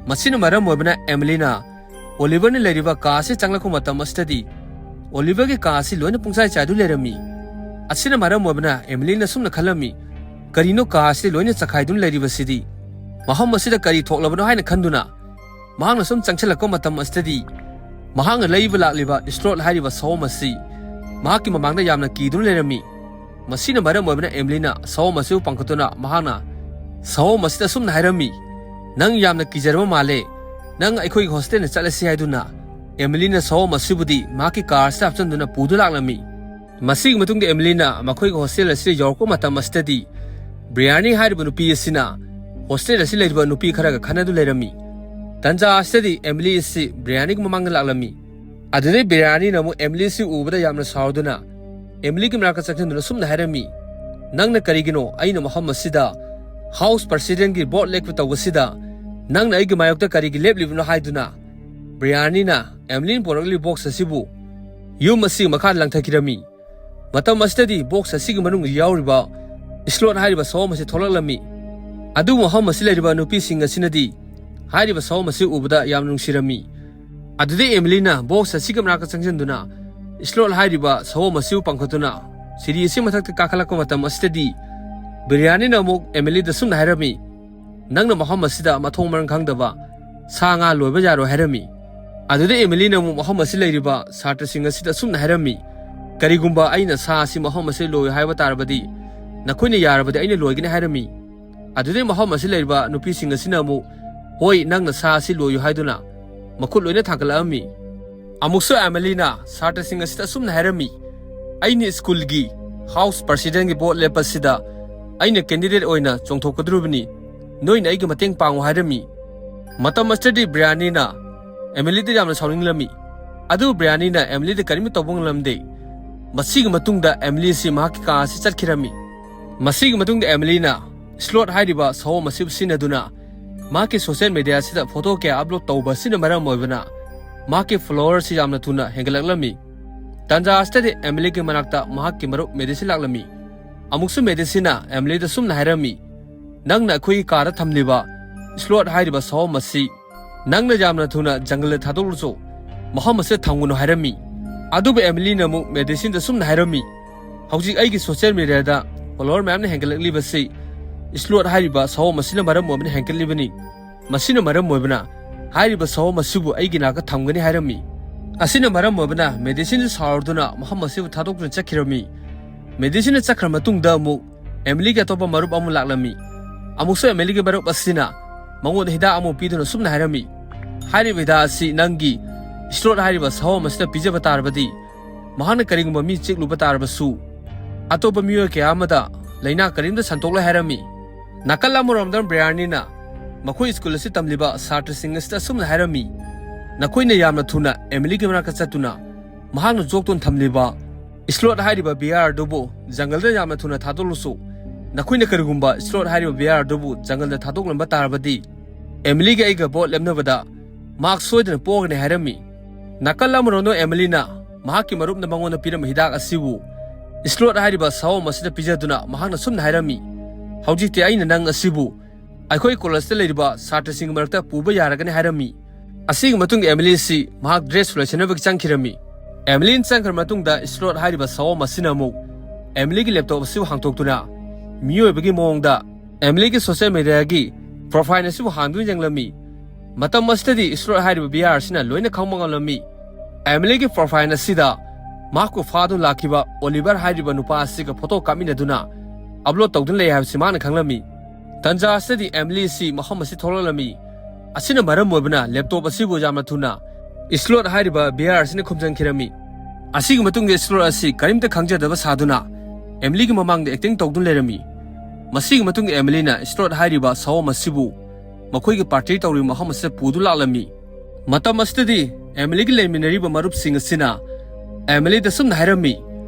ꯃꯁꯤꯅ ꯃꯔꯝ ꯑꯣꯏꯕꯅ ꯑꯦꯃꯤꯂꯤꯅ ꯑꯣꯂꯤꯚꯔꯅ ꯂꯩꯔꯤꯕ ꯀꯥ ꯑꯁꯤ ꯆꯪꯂꯛꯄ ꯃꯇꯝ ꯑꯁꯤꯗꯗꯤ ꯑꯣꯂꯤꯚꯔꯒꯤ ꯀꯥ ꯑꯁꯤ ꯂꯣꯏꯅ ꯄꯨꯡꯆꯥꯏ ꯆꯥꯏꯗꯨꯅ ꯂꯩꯔꯝꯃꯤ꯫ ꯑꯁꯤꯅ ꯃꯔꯝ ꯑꯣꯏꯕꯅ ꯑꯦꯃꯤꯂꯤꯅ ꯑꯁꯨꯝꯅ ꯈꯜꯂꯝꯃꯤ, "ꯀꯔꯤꯅꯣ ꯀꯥ ꯑꯁꯤ ꯂꯣꯏꯅ ꯆꯈꯥꯏꯗꯨꯅ ꯂꯩꯔꯤꯕꯁꯤꯗꯤ? ꯃꯐꯝ ꯑꯁꯤꯗ ꯀꯔꯤ ꯊꯣꯛꯂꯕꯅꯣ?" ꯍꯥꯏꯅ ꯈꯟꯗꯨꯅ ꯃꯍꯥꯛꯅ ꯁꯨꯝ ꯆꯪꯁꯤꯜꯂꯛꯄ ꯃꯇꯝ ꯑꯁꯤꯗꯗꯤ, ꯃꯍꯥꯛꯅ ꯂꯩꯕ ꯂꯥꯛꯂꯤꯕ ꯁ꯭ꯂꯣꯠ ꯍꯥꯏꯔꯤꯕ ꯁꯑꯣꯝ ꯑꯁꯤ ꯃꯍꯥꯛꯀꯤ ꯃꯃꯥꯡꯗ ꯌꯥꯝꯅ ꯀꯤꯗꯨꯅ ꯂꯩꯔꯝꯃꯤ꯫ ꯃꯁꯤꯅ ꯃꯔꯝ ꯑꯣꯏꯕꯅ ꯑꯦꯃꯤꯂꯤꯅ ꯁꯑꯣꯝ ꯑꯁꯤꯕꯨ ꯄꯥꯡꯈꯠꯇꯨꯅ ꯃꯍꯥꯛꯅ ꯁꯑꯣꯝ ꯑꯁꯤꯗ ꯑꯁꯨꯝꯅ ꯍꯥꯏꯔꯝꯃꯤ, "ꯅꯪ ꯌꯥꯝꯅ ꯀꯤꯖꯔꯕ ꯃꯥꯜꯂꯦ, ꯅꯪ ꯑꯩꯈꯣꯏꯒꯤ ꯍꯣꯁꯇꯦꯜꯗ ꯆꯠꯂꯁꯤ" ꯍꯥꯏꯗꯨꯅ꯫ ꯑꯦꯃꯤꯂꯤꯅ ꯁꯑꯣꯝ ꯑꯁꯤꯕꯨꯗꯤ ꯃꯍꯥꯛꯀꯤ ꯀꯥꯔ ꯑꯁꯤꯗ ꯍꯥꯞꯆꯤꯟꯗꯨꯅ ꯄꯨꯗꯨꯅ ꯂꯥꯛꯂꯝꯃꯤ꯫ ꯃꯁꯤꯒꯤ ꯃꯇꯨꯡꯗ ꯑꯦꯃꯤꯂꯤꯅ ꯃꯈꯣꯏꯒꯤ ꯍꯣꯁꯇꯦꯜ ꯑꯁꯤꯗ ꯌꯧꯔꯛꯄ ꯃꯇꯝ ꯑꯁꯤꯗꯗꯤ, ꯕ꯭ꯔꯤꯌꯥꯅꯤ ꯍꯥꯏꯔꯤꯕ ꯅꯨꯄꯤ ꯑꯁꯤꯅ ꯍꯣꯁꯇꯦꯜ ꯑꯁꯤ ꯂꯩꯔꯤꯕ ꯅꯨꯄꯤ ꯈꯔꯒ ꯈꯟꯅꯗꯨꯅ ꯂꯩꯔꯝꯃꯤ꯫ ꯇꯟꯖꯥ ꯑꯁꯤꯗꯗꯤ ꯑꯦꯃꯤꯂꯤ ꯑꯁꯤ ꯕ꯭ꯔꯤꯌꯥꯅꯤꯒꯤ ꯃꯃꯥꯡꯗ ꯂꯥꯛꯂꯝꯃꯤ꯫ ꯑꯗꯨꯗꯩ ꯕ꯭ꯔꯤꯌꯥꯅꯤꯅ ꯑꯃꯨꯛ ꯑꯦꯃꯤꯂꯤ ꯑꯁꯤ ꯎꯕꯗ ꯌꯥꯝꯅ ꯁꯥꯎꯗꯨꯅ ꯑꯦꯃꯤꯂꯤꯒꯤ ꯃꯅꯥꯛꯇ ꯆꯪꯁꯤꯟꯗꯨꯅ ꯁꯨꯝꯅ ꯍꯥꯏꯔꯝꯃꯤ, "ꯅꯪꯅ ꯀꯔꯤꯒꯤꯅꯣ ꯑꯩꯅ ꯃꯐꯝ ꯑꯁꯤꯗ ꯍꯥꯎꯁ ꯄ꯭ꯔꯁꯤꯗꯦꯟꯒꯤ ꯚꯣꯠ ꯂꯦꯞꯄ ꯇꯧꯕꯁꯤꯗ ꯅꯪꯅ ꯑꯩꯒꯤ ꯃꯥꯌꯣꯛꯇ ꯀꯔꯤꯒꯤ ꯂꯦꯞꯂꯤꯕꯅꯣ?" ꯍꯥꯏꯗꯨꯅ ꯕ꯭ꯔꯤꯌꯥꯅꯤꯅ ꯑꯦꯃꯤꯂꯤꯅ ꯄꯨꯔꯛꯂꯤꯕ ꯕꯣꯛꯁ ꯑꯁꯤꯕꯨ ꯌꯨꯝ ꯑꯁꯤꯒꯤ ꯃꯈꯥꯗ ꯂꯪꯊꯈꯤꯔꯝꯃꯤ꯫ ꯃꯇꯝ ꯑꯁꯤꯗꯗꯤ ꯕꯣꯛꯁ ꯑꯁꯤꯒꯤ ꯃꯅꯨꯡꯗ ꯌꯥꯎꯔꯤꯕ ꯁ꯭ꯂꯣꯠ ꯍꯥꯏꯔꯤꯕ ꯁꯑꯣꯝ ꯑꯁꯤ ꯊꯣꯛꯂꯛꯂꯝꯃꯤ꯫ ꯑꯗꯨꯕꯨ ꯃꯐꯝ ꯑꯁꯤ ꯂꯩꯔꯤꯕ ꯅꯨꯄꯤꯁꯤꯡ ꯑꯁꯤꯅꯗꯤ ꯍꯥꯏꯔꯤꯕ ꯁꯑꯣꯝ ꯑꯁꯤ ꯎꯕꯗ ꯌꯥꯝꯅ ꯅꯨꯡꯁꯤꯔꯝꯃꯤ꯫ ꯑꯗꯨꯗꯩ ꯑꯦꯃꯤꯂꯤꯅ ꯕꯣꯛꯁ ꯑꯁꯤꯒꯤ ꯃꯅꯥꯛꯇ ꯆꯪꯁꯤꯟꯗꯨꯅ ꯁ꯭ꯂꯣꯠ ꯍꯥꯏꯔꯤꯕ ꯁꯑꯣꯝ ꯑꯁꯤꯕꯨ ꯄꯥꯡꯈꯠꯇꯨꯅ ꯁꯤꯔꯤ ꯑꯁꯤ ꯃꯊꯛꯇ ꯀꯥꯈꯠꯂꯛꯄ ꯃꯇꯝ ꯑꯁꯤꯗꯗꯤ, ꯕ꯭ꯔꯤꯌꯥꯅꯤꯅ ꯑꯃꯨꯛ ꯑꯦꯃꯤꯂꯤꯗ ꯁꯨꯝꯅ ꯍꯥꯏꯔꯝꯃꯤ, "ꯅꯪꯅ ꯃꯐꯝ ꯑꯁꯤꯗ ꯃꯊꯣꯡ ꯃꯔꯝ ꯈꯪꯗꯕ ꯁꯥ ꯉꯥ ꯂꯣꯏꯕ ꯌꯥꯔꯣꯏ" ꯍꯥꯏꯔꯝꯃꯤ꯫ ꯑꯗꯨꯗ ꯑꯦꯃꯤꯂꯤꯅ ꯑꯃꯨꯛ ꯃꯐꯝ ꯑꯁꯤ ꯂꯩꯔꯤꯕ ꯁꯥꯇ꯭ꯔꯁꯤꯡ ꯑꯁꯤꯗ ꯑꯁꯨꯝꯅ ꯍꯥꯏꯔꯝꯃꯤ, "ꯀꯔꯤꯒꯨꯝꯕ ꯑꯩꯅ ꯁꯥ ꯑꯁꯤ ꯃꯐꯝ ꯑꯁꯤꯗ ꯂꯣꯏꯌꯨ ꯍꯥꯏꯕ ꯇꯥꯔꯕꯗꯤ, ꯅꯈꯣꯏꯅ ꯌꯥꯔꯕꯗꯤ ꯑꯩꯅ ꯂꯣꯏꯒꯅꯤ" ꯍꯥꯏꯔꯝꯃꯤ꯫ ꯑꯗꯨꯗꯩ ꯃꯐꯝ ꯑꯁꯤ ꯂꯩꯔꯤꯕ ꯅꯨꯄꯤꯁꯤꯡ ꯑꯁꯤꯅ ꯑꯃꯨꯛ, "ꯍꯣꯏ, ꯅꯪꯅ ꯁꯥ ꯑꯁꯤ ꯂꯣꯏꯌꯨ" ꯍꯥꯏꯗꯨꯅ ꯃꯈꯨꯠ ꯂꯣꯏꯅ ꯊꯥꯡꯒꯠꯂꯛꯂꯝꯃꯤ꯫ ꯑꯃꯨꯛꯁꯨ ꯑꯦꯃꯤꯂꯤꯅ ꯁꯥꯇ꯭ꯔꯁꯤꯡ ꯑꯁꯤꯗ ꯑꯁꯨꯝꯅ ꯍꯥꯏꯔꯝꯃꯤ, "ꯑꯩꯅ ꯁ꯭ꯀꯨꯜꯒꯤ ꯍꯥꯎꯁ ꯄ꯭ꯔꯁꯤꯗꯦꯟꯒꯤ ꯚꯣꯠ ꯂꯦꯞꯄꯁꯤꯗ ꯑꯩꯅ ꯀꯦꯟꯗꯤꯗꯦꯠ ꯑꯣꯏꯅ ꯆꯣꯡꯊꯣꯛꯀꯗꯧꯔꯤꯕꯅꯤ꯫ ꯅꯣꯏꯅ ꯑꯩꯒꯤ ꯃꯇꯦꯡ ꯄꯥꯡꯉꯨ" ꯍꯥꯏꯔꯝꯃꯤ꯫ ꯃꯇꯝ ꯑꯁꯤꯗꯗꯤ ꯕ꯭ꯔꯤꯌꯥꯅꯤꯅ ꯑꯦꯃꯤꯂꯤꯗ ꯌꯥꯝꯅ ꯁꯥꯎꯅꯤꯡꯂꯝꯃꯤ꯫ ꯑꯗꯨꯕꯨ ꯕ꯭ꯔꯤꯌꯥꯅꯤꯅ ꯑꯦꯃꯤꯂꯤꯗ ꯀꯔꯤꯝꯇ ꯇꯧꯕ ꯉꯝꯂꯝꯗꯦ꯫ ꯃꯁꯤꯒꯤ ꯃꯇꯨꯡꯗ ꯑꯦꯃꯤꯂꯤ ꯑꯁꯤ ꯃꯍꯥꯛꯀꯤ ꯀꯥ ꯑꯁꯤ ꯆꯠꯈꯤꯔꯝꯃꯤ꯫ ꯃꯁꯤꯒꯤ ꯃꯇꯨꯡꯗ ꯑꯦꯃꯤꯂꯤꯅ ꯁ꯭ꯂꯣꯠ ꯍꯥꯏꯔꯤꯕ ꯁꯑꯣꯝ ꯑꯁꯤꯕꯨ ꯁꯤꯖꯤꯟꯅꯗꯨꯅ ꯃꯍꯥꯛꯀꯤ ꯁꯣꯁꯤꯌꯦꯜ ꯃꯦꯗꯤꯌꯥ ꯑꯁꯤꯗ ꯐꯣꯇꯣ ꯀꯌꯥ ꯑꯞꯂꯣꯗ ꯇꯧꯕ ꯑꯁꯤꯅ ꯃꯔꯝ ꯑꯣꯏꯕꯅ ꯃꯍꯥꯛꯀꯤ ꯐꯣꯂꯣꯋꯔꯁꯤ ꯌꯥꯝꯅ ꯊꯨꯅ ꯍꯦꯟꯒꯠꯂꯛꯂꯝꯃꯤ꯫ ꯇꯥꯟꯖꯥ ꯑꯁꯤꯗꯗꯤ ꯑꯦꯃꯤꯂꯤꯒꯤ ꯃꯅꯥꯛꯇ ꯃꯍꯥꯛꯀꯤ ꯃꯔꯨꯞ ꯃꯦꯗꯤꯁꯤ ꯂꯥꯛꯂꯝꯃꯤ꯫ ꯑꯃꯨꯛꯁꯨ ꯃꯦꯗꯤꯁꯤꯅ ꯑꯦꯃꯤꯂꯤꯗ ꯁꯨꯝꯅ ꯍꯥꯏꯔꯝꯃꯤ, "ꯅꯪꯅ ꯑꯩꯈꯣꯏꯒꯤ ꯀꯥꯗ ꯊꯝꯂꯤꯕ ꯁ꯭ꯂꯣꯠ ꯍꯥꯏꯔꯤꯕ ꯁꯑꯣꯝ ꯑꯁꯤ ꯅꯪꯅ ꯌꯥꯝꯅ ꯊꯨꯅ ꯖꯪꯒꯜꯗ ꯊꯥꯗꯣꯛꯂꯁꯨ ꯃꯐꯝ ꯑꯁꯤꯗ ꯊꯝꯒꯅꯨ" ꯍꯥꯏꯔꯝꯃꯤ꯫ ꯑꯗꯨꯕꯨ ꯑꯦꯃꯤꯂꯤꯅ ꯑꯃꯨꯛ ꯃꯦꯗꯤꯁꯤꯟꯗ ꯁꯨꯝꯅ ꯍꯥꯏꯔꯝꯃꯤ, "ꯍꯧꯖꯤꯛ ꯑꯩꯒꯤ ꯁꯣꯁꯤꯌꯦꯜ ꯃꯦꯗꯤꯌꯥꯗ ꯐꯣꯂꯣꯋꯔ ꯃꯌꯥꯝꯅ ꯍꯦꯟꯒꯠꯂꯛꯂꯤꯕꯁꯤ ꯁ꯭ꯂꯣꯠ ꯍꯥꯏꯔꯤꯕ ꯁꯑꯣꯝ ꯑꯁꯤꯅ ꯃꯔꯝ ꯑꯣꯏꯕꯅ ꯍꯦꯟꯒꯠꯂꯤꯕꯅꯤ꯫ ꯃꯁꯤꯅ ꯃꯔꯝ ꯑꯣꯏꯕꯅ ꯍꯥꯏꯔꯤꯕ ꯁꯑꯣꯝ ꯑꯁꯤꯕꯨ ꯑꯩꯒꯤ ꯅꯥꯛꯇ ꯊꯝꯒꯅꯤ" ꯍꯥꯏꯔꯝꯃꯤ꯫ ꯑꯁꯤꯅ ꯃꯔꯝ ꯑꯣꯏꯕꯅ ꯃꯦꯗꯤꯁꯤꯟꯁꯨ ꯁꯥꯎꯔꯗꯨꯅ ꯃꯐꯝ ꯑꯁꯤꯕꯨ ꯊꯥꯗꯣꯛꯇꯨꯅ ꯆꯠꯈꯤꯔꯝꯃꯤ꯫ ꯃꯦꯗꯤꯁꯤꯟꯅ ꯆꯠꯈ꯭ꯔ ꯃꯇꯨꯡꯗ ꯑꯃꯨꯛ ꯑꯦꯃꯤꯂꯤꯒꯤ ꯑꯇꯣꯞꯄ ꯃꯔꯨꯞ ꯑꯃ ꯂꯥꯛꯂꯝꯃꯤ꯫ ꯑꯃꯨꯛꯁꯨ ꯑꯦꯃꯤꯂꯤꯒꯤ ꯃꯔꯨꯞ ꯑꯁꯤꯅ ꯃꯉꯣꯟꯗ ꯍꯤꯗꯥꯛ ꯑꯃ ꯄꯤꯗꯨꯅ ꯁꯨꯝꯅ ꯍꯥꯏꯔꯝꯃꯤ, "ꯍꯥꯏꯔꯤꯕ ꯍꯤꯗꯥꯛ ꯑꯁꯤ ꯅꯪꯒꯤ ꯁ꯭ꯂꯣꯠ ꯍꯥꯏꯔꯤꯕ ꯁꯑꯣꯝ ꯑꯁꯤꯗ ꯄꯤꯖꯕ ꯇꯥꯔꯕꯗꯤ, ꯃꯍꯥꯛꯅ ꯀꯔꯤꯒꯨꯝꯕ ꯃꯤ ꯆꯤꯛꯂꯨꯕ ꯇꯥꯔꯕꯁꯨ, ꯑꯇꯣꯞꯄ ꯃꯤꯑꯣꯏ ꯀꯌꯥ ꯑꯃꯗ ꯂꯥꯏꯅꯥ ꯀꯔꯤꯝꯇ ꯁꯟꯗꯣꯛꯂꯣꯏ" ꯍꯥꯏꯔꯝꯃꯤ꯫ ꯅꯥꯀꯜ ꯑꯃꯔꯣꯝꯗ ꯕ꯭ꯔꯤꯌꯥꯔꯅꯤꯅ ꯃꯈꯣꯏ ꯁ꯭ꯀꯨꯜ ꯑꯁꯤ ꯇꯝꯂꯤꯕ ꯁꯥꯇ꯭ꯔꯁꯤꯡ ꯑꯁꯤꯗ ꯑꯁꯨꯝꯅ ꯍꯥꯏꯔꯝꯃꯤ, "ꯅꯈꯣꯏꯅ ꯌꯥꯝꯅ ꯊꯨꯅ ꯑꯦꯃꯤꯂꯤꯒꯤ ꯃꯅꯥꯛꯇ ꯆꯠꯇꯨꯅ ꯃꯍꯥꯛꯅ ꯌꯣꯛꯇꯨꯅ ꯊꯝꯂꯤꯕ ꯁ꯭ꯂꯣꯠ ꯍꯥꯏꯔꯤꯕ ꯕꯤꯌꯥꯔ ꯑꯗꯨꯕꯨ ꯖꯪꯒꯜꯗ ꯌꯥꯝꯅ ꯊꯨꯅ ꯊꯥꯗꯣꯛꯂꯨꯁꯨ, ꯅꯈꯣꯏꯅ ꯀꯔꯤꯒꯨꯝꯕ ꯁ꯭ꯂꯣꯠ ꯍꯥꯏꯔꯤꯕ ꯕꯤꯌꯥꯔ ꯑꯗꯨꯕꯨ ꯖꯪꯒꯜꯗ ꯊꯥꯗꯣꯛꯂꯝꯕ ꯇꯥꯔꯕꯗꯤ, ꯑꯦꯃꯤꯂꯤꯒ ꯑꯩꯒ ꯚꯣꯠ ꯂꯦꯞꯅꯕꯗ ꯃꯍꯥꯛ ꯁꯣꯏꯗꯅ ꯄꯣꯒꯅꯤ" ꯍꯥꯏꯔꯝꯃꯤ꯫ ꯅꯥꯀꯜ ꯑꯃꯔꯣꯝꯗ ꯑꯦꯃꯤꯂꯤꯅ ꯃꯍꯥꯛꯀꯤ ꯃꯔꯨꯞꯅ ꯃꯉꯣꯟꯗ ꯄꯤꯔꯝꯕ ꯍꯤꯗꯥꯛ ꯑꯁꯤꯕꯨ ꯁ꯭ꯂꯣꯠ ꯍꯥꯏꯔꯤꯕ ꯁꯑꯣꯝ ꯑꯁꯤꯗ ꯄꯤꯖꯗꯨꯅ ꯃꯍꯥꯛꯅ ꯁꯨꯝꯅ ꯍꯥꯏꯔꯝꯃꯤ, "ꯍꯧꯖꯤꯛꯇꯤ ꯑꯩꯅ ꯅꯪ ꯑꯁꯤꯕꯨ ꯑꯩꯈꯣꯏ ꯀꯣꯂꯦꯖꯇ ꯂꯩꯔꯤꯕ ꯁꯥꯇ꯭ꯔꯁꯤꯡꯒꯤ ꯃꯔꯛꯇ ꯄꯨꯕ ꯌꯥꯔꯒꯅꯤ" ꯍꯥꯏꯔꯝꯃꯤ꯫ ꯑꯁꯤꯒꯤ ꯃꯇꯨꯡꯗ ꯑꯦꯃꯤꯂꯤ ꯑꯁꯤ ꯃꯍꯥꯛ ꯗ꯭ꯔꯦꯁ ꯂꯣꯏꯁꯤꯟꯅꯕꯒꯤ ꯆꯪꯈꯤꯔꯝꯃꯤ꯫ ꯑꯦꯃꯤꯂꯤꯅ ꯆꯪꯈ꯭ꯔ ꯃꯇꯨꯡꯗ ꯁ꯭ꯂꯣꯠ ꯍꯥꯏꯔꯤꯕ ꯁꯑꯣꯝ ꯑꯁꯤꯅ ꯑꯃꯨꯛ ꯑꯦꯃꯤꯂꯤꯒꯤ ꯂꯦꯞꯇꯣꯞ ꯑꯁꯤꯕꯨ ꯍꯥꯡꯗꯣꯛꯇꯨꯅ ꯃꯤꯑꯣꯏꯕꯒꯤ ꯃꯑꯣꯡꯗ ꯑꯦꯃꯤꯂꯤꯒꯤ ꯁꯣꯁꯤꯌꯦꯜ ꯃꯦꯗꯤꯌꯥꯒꯤ ꯄ꯭ꯔꯣꯐꯥꯏꯜ ꯑꯁꯤꯕꯨ ꯍꯥꯡꯗꯨꯅ ꯌꯦꯡꯂꯝꯃꯤ꯫ ꯃꯇꯝ ꯑꯁꯤꯗꯗꯤ ꯁ꯭ꯂꯣꯠ ꯍꯥꯏꯔꯤꯕ ꯕꯤꯌꯥꯔ ꯑꯁꯤꯅ ꯂꯣꯏꯅ ꯈꯪꯕ ꯉꯝꯂꯝꯃꯤ꯫ ꯑꯦꯃꯤꯂꯤꯒꯤ ꯄ꯭ꯔꯣꯐꯥꯏꯜ ꯑꯁꯤꯗ ꯃꯍꯥꯛꯄꯨ ꯐꯥꯗꯨꯅ ꯂꯥꯛꯈꯤꯕ ꯑꯣꯂꯤꯚꯔ ꯍꯥꯏꯔꯤꯕ ꯅꯨꯄꯥ ꯑꯁꯤꯒ ꯐꯣꯇꯣ ꯀꯥꯞꯃꯤꯟꯅꯗꯨꯅ ꯑꯞꯂꯣꯗ ꯇꯧꯗꯨꯅ ꯂꯩ ꯍꯥꯏꯕꯁꯤ ꯃꯥꯅ ꯈꯪꯂꯝꯃꯤ꯫ ꯇꯟꯖꯥ ꯑꯁꯤꯗꯗꯤ ꯑꯦꯃꯤꯂꯤ ꯑꯁꯤ ꯃꯐꯝ ꯑꯁꯤ ꯊꯣꯛꯂꯛꯂꯝꯃꯤ꯫ ꯑꯁꯤꯅ ꯃꯔꯝ ꯑꯣꯏꯕꯅ ꯂꯦꯞꯇꯣꯞ ꯑꯁꯤꯕꯨ ꯌꯥꯝꯅ ꯊꯨꯅ ꯁ꯭ꯂꯣꯠ ꯍꯥꯏꯔꯤꯕ ꯕꯤꯌꯥꯔ ꯑꯁꯤꯅ ꯈꯨꯝꯖꯤꯟꯈꯤꯔꯝꯃꯤ꯫ ꯑꯁꯤꯒꯤ ꯃꯇꯨꯡꯗ ꯁ꯭ꯂꯣꯠ ꯑꯁꯤ ꯀꯔꯤꯝꯇ ꯈꯪꯖꯗꯕ ꯁꯥꯗꯨꯅ ꯑꯦꯃꯤꯂꯤꯒꯤ ꯃꯃꯥꯡꯗ ꯑꯦꯛꯇꯤꯡ ꯇꯧꯗꯨꯅ ꯂꯩꯔꯝꯃꯤ꯫ ꯃꯁꯤꯒꯤ ꯃꯇꯨꯡꯗ ꯑꯦꯃꯤꯂꯤꯅ ꯁ꯭ꯂꯣꯠ ꯍꯥꯏꯔꯤꯕ ꯁꯑꯣꯝ ꯑꯁꯤꯕꯨ ꯃꯈꯣꯏꯒꯤ ꯄꯥꯔꯇꯤ ꯇꯧꯔꯤꯕ ꯃꯐꯝ ꯑꯁꯤꯗ ꯄꯨꯗꯨꯅ ꯂꯥꯛꯂꯝꯃꯤ꯫ ꯃꯇꯝ ꯑꯁꯤꯗꯗꯤ ꯑꯦꯃꯤꯂꯤꯒꯤ ꯂꯩꯃꯤꯟꯅꯔꯤꯕ ꯃꯔꯨꯞꯁꯤꯡ ꯑꯁꯤꯅ ꯑꯦꯃꯤꯂꯤꯗ ꯁꯨꯝꯅ ꯍꯥꯏꯔꯝꯃꯤ,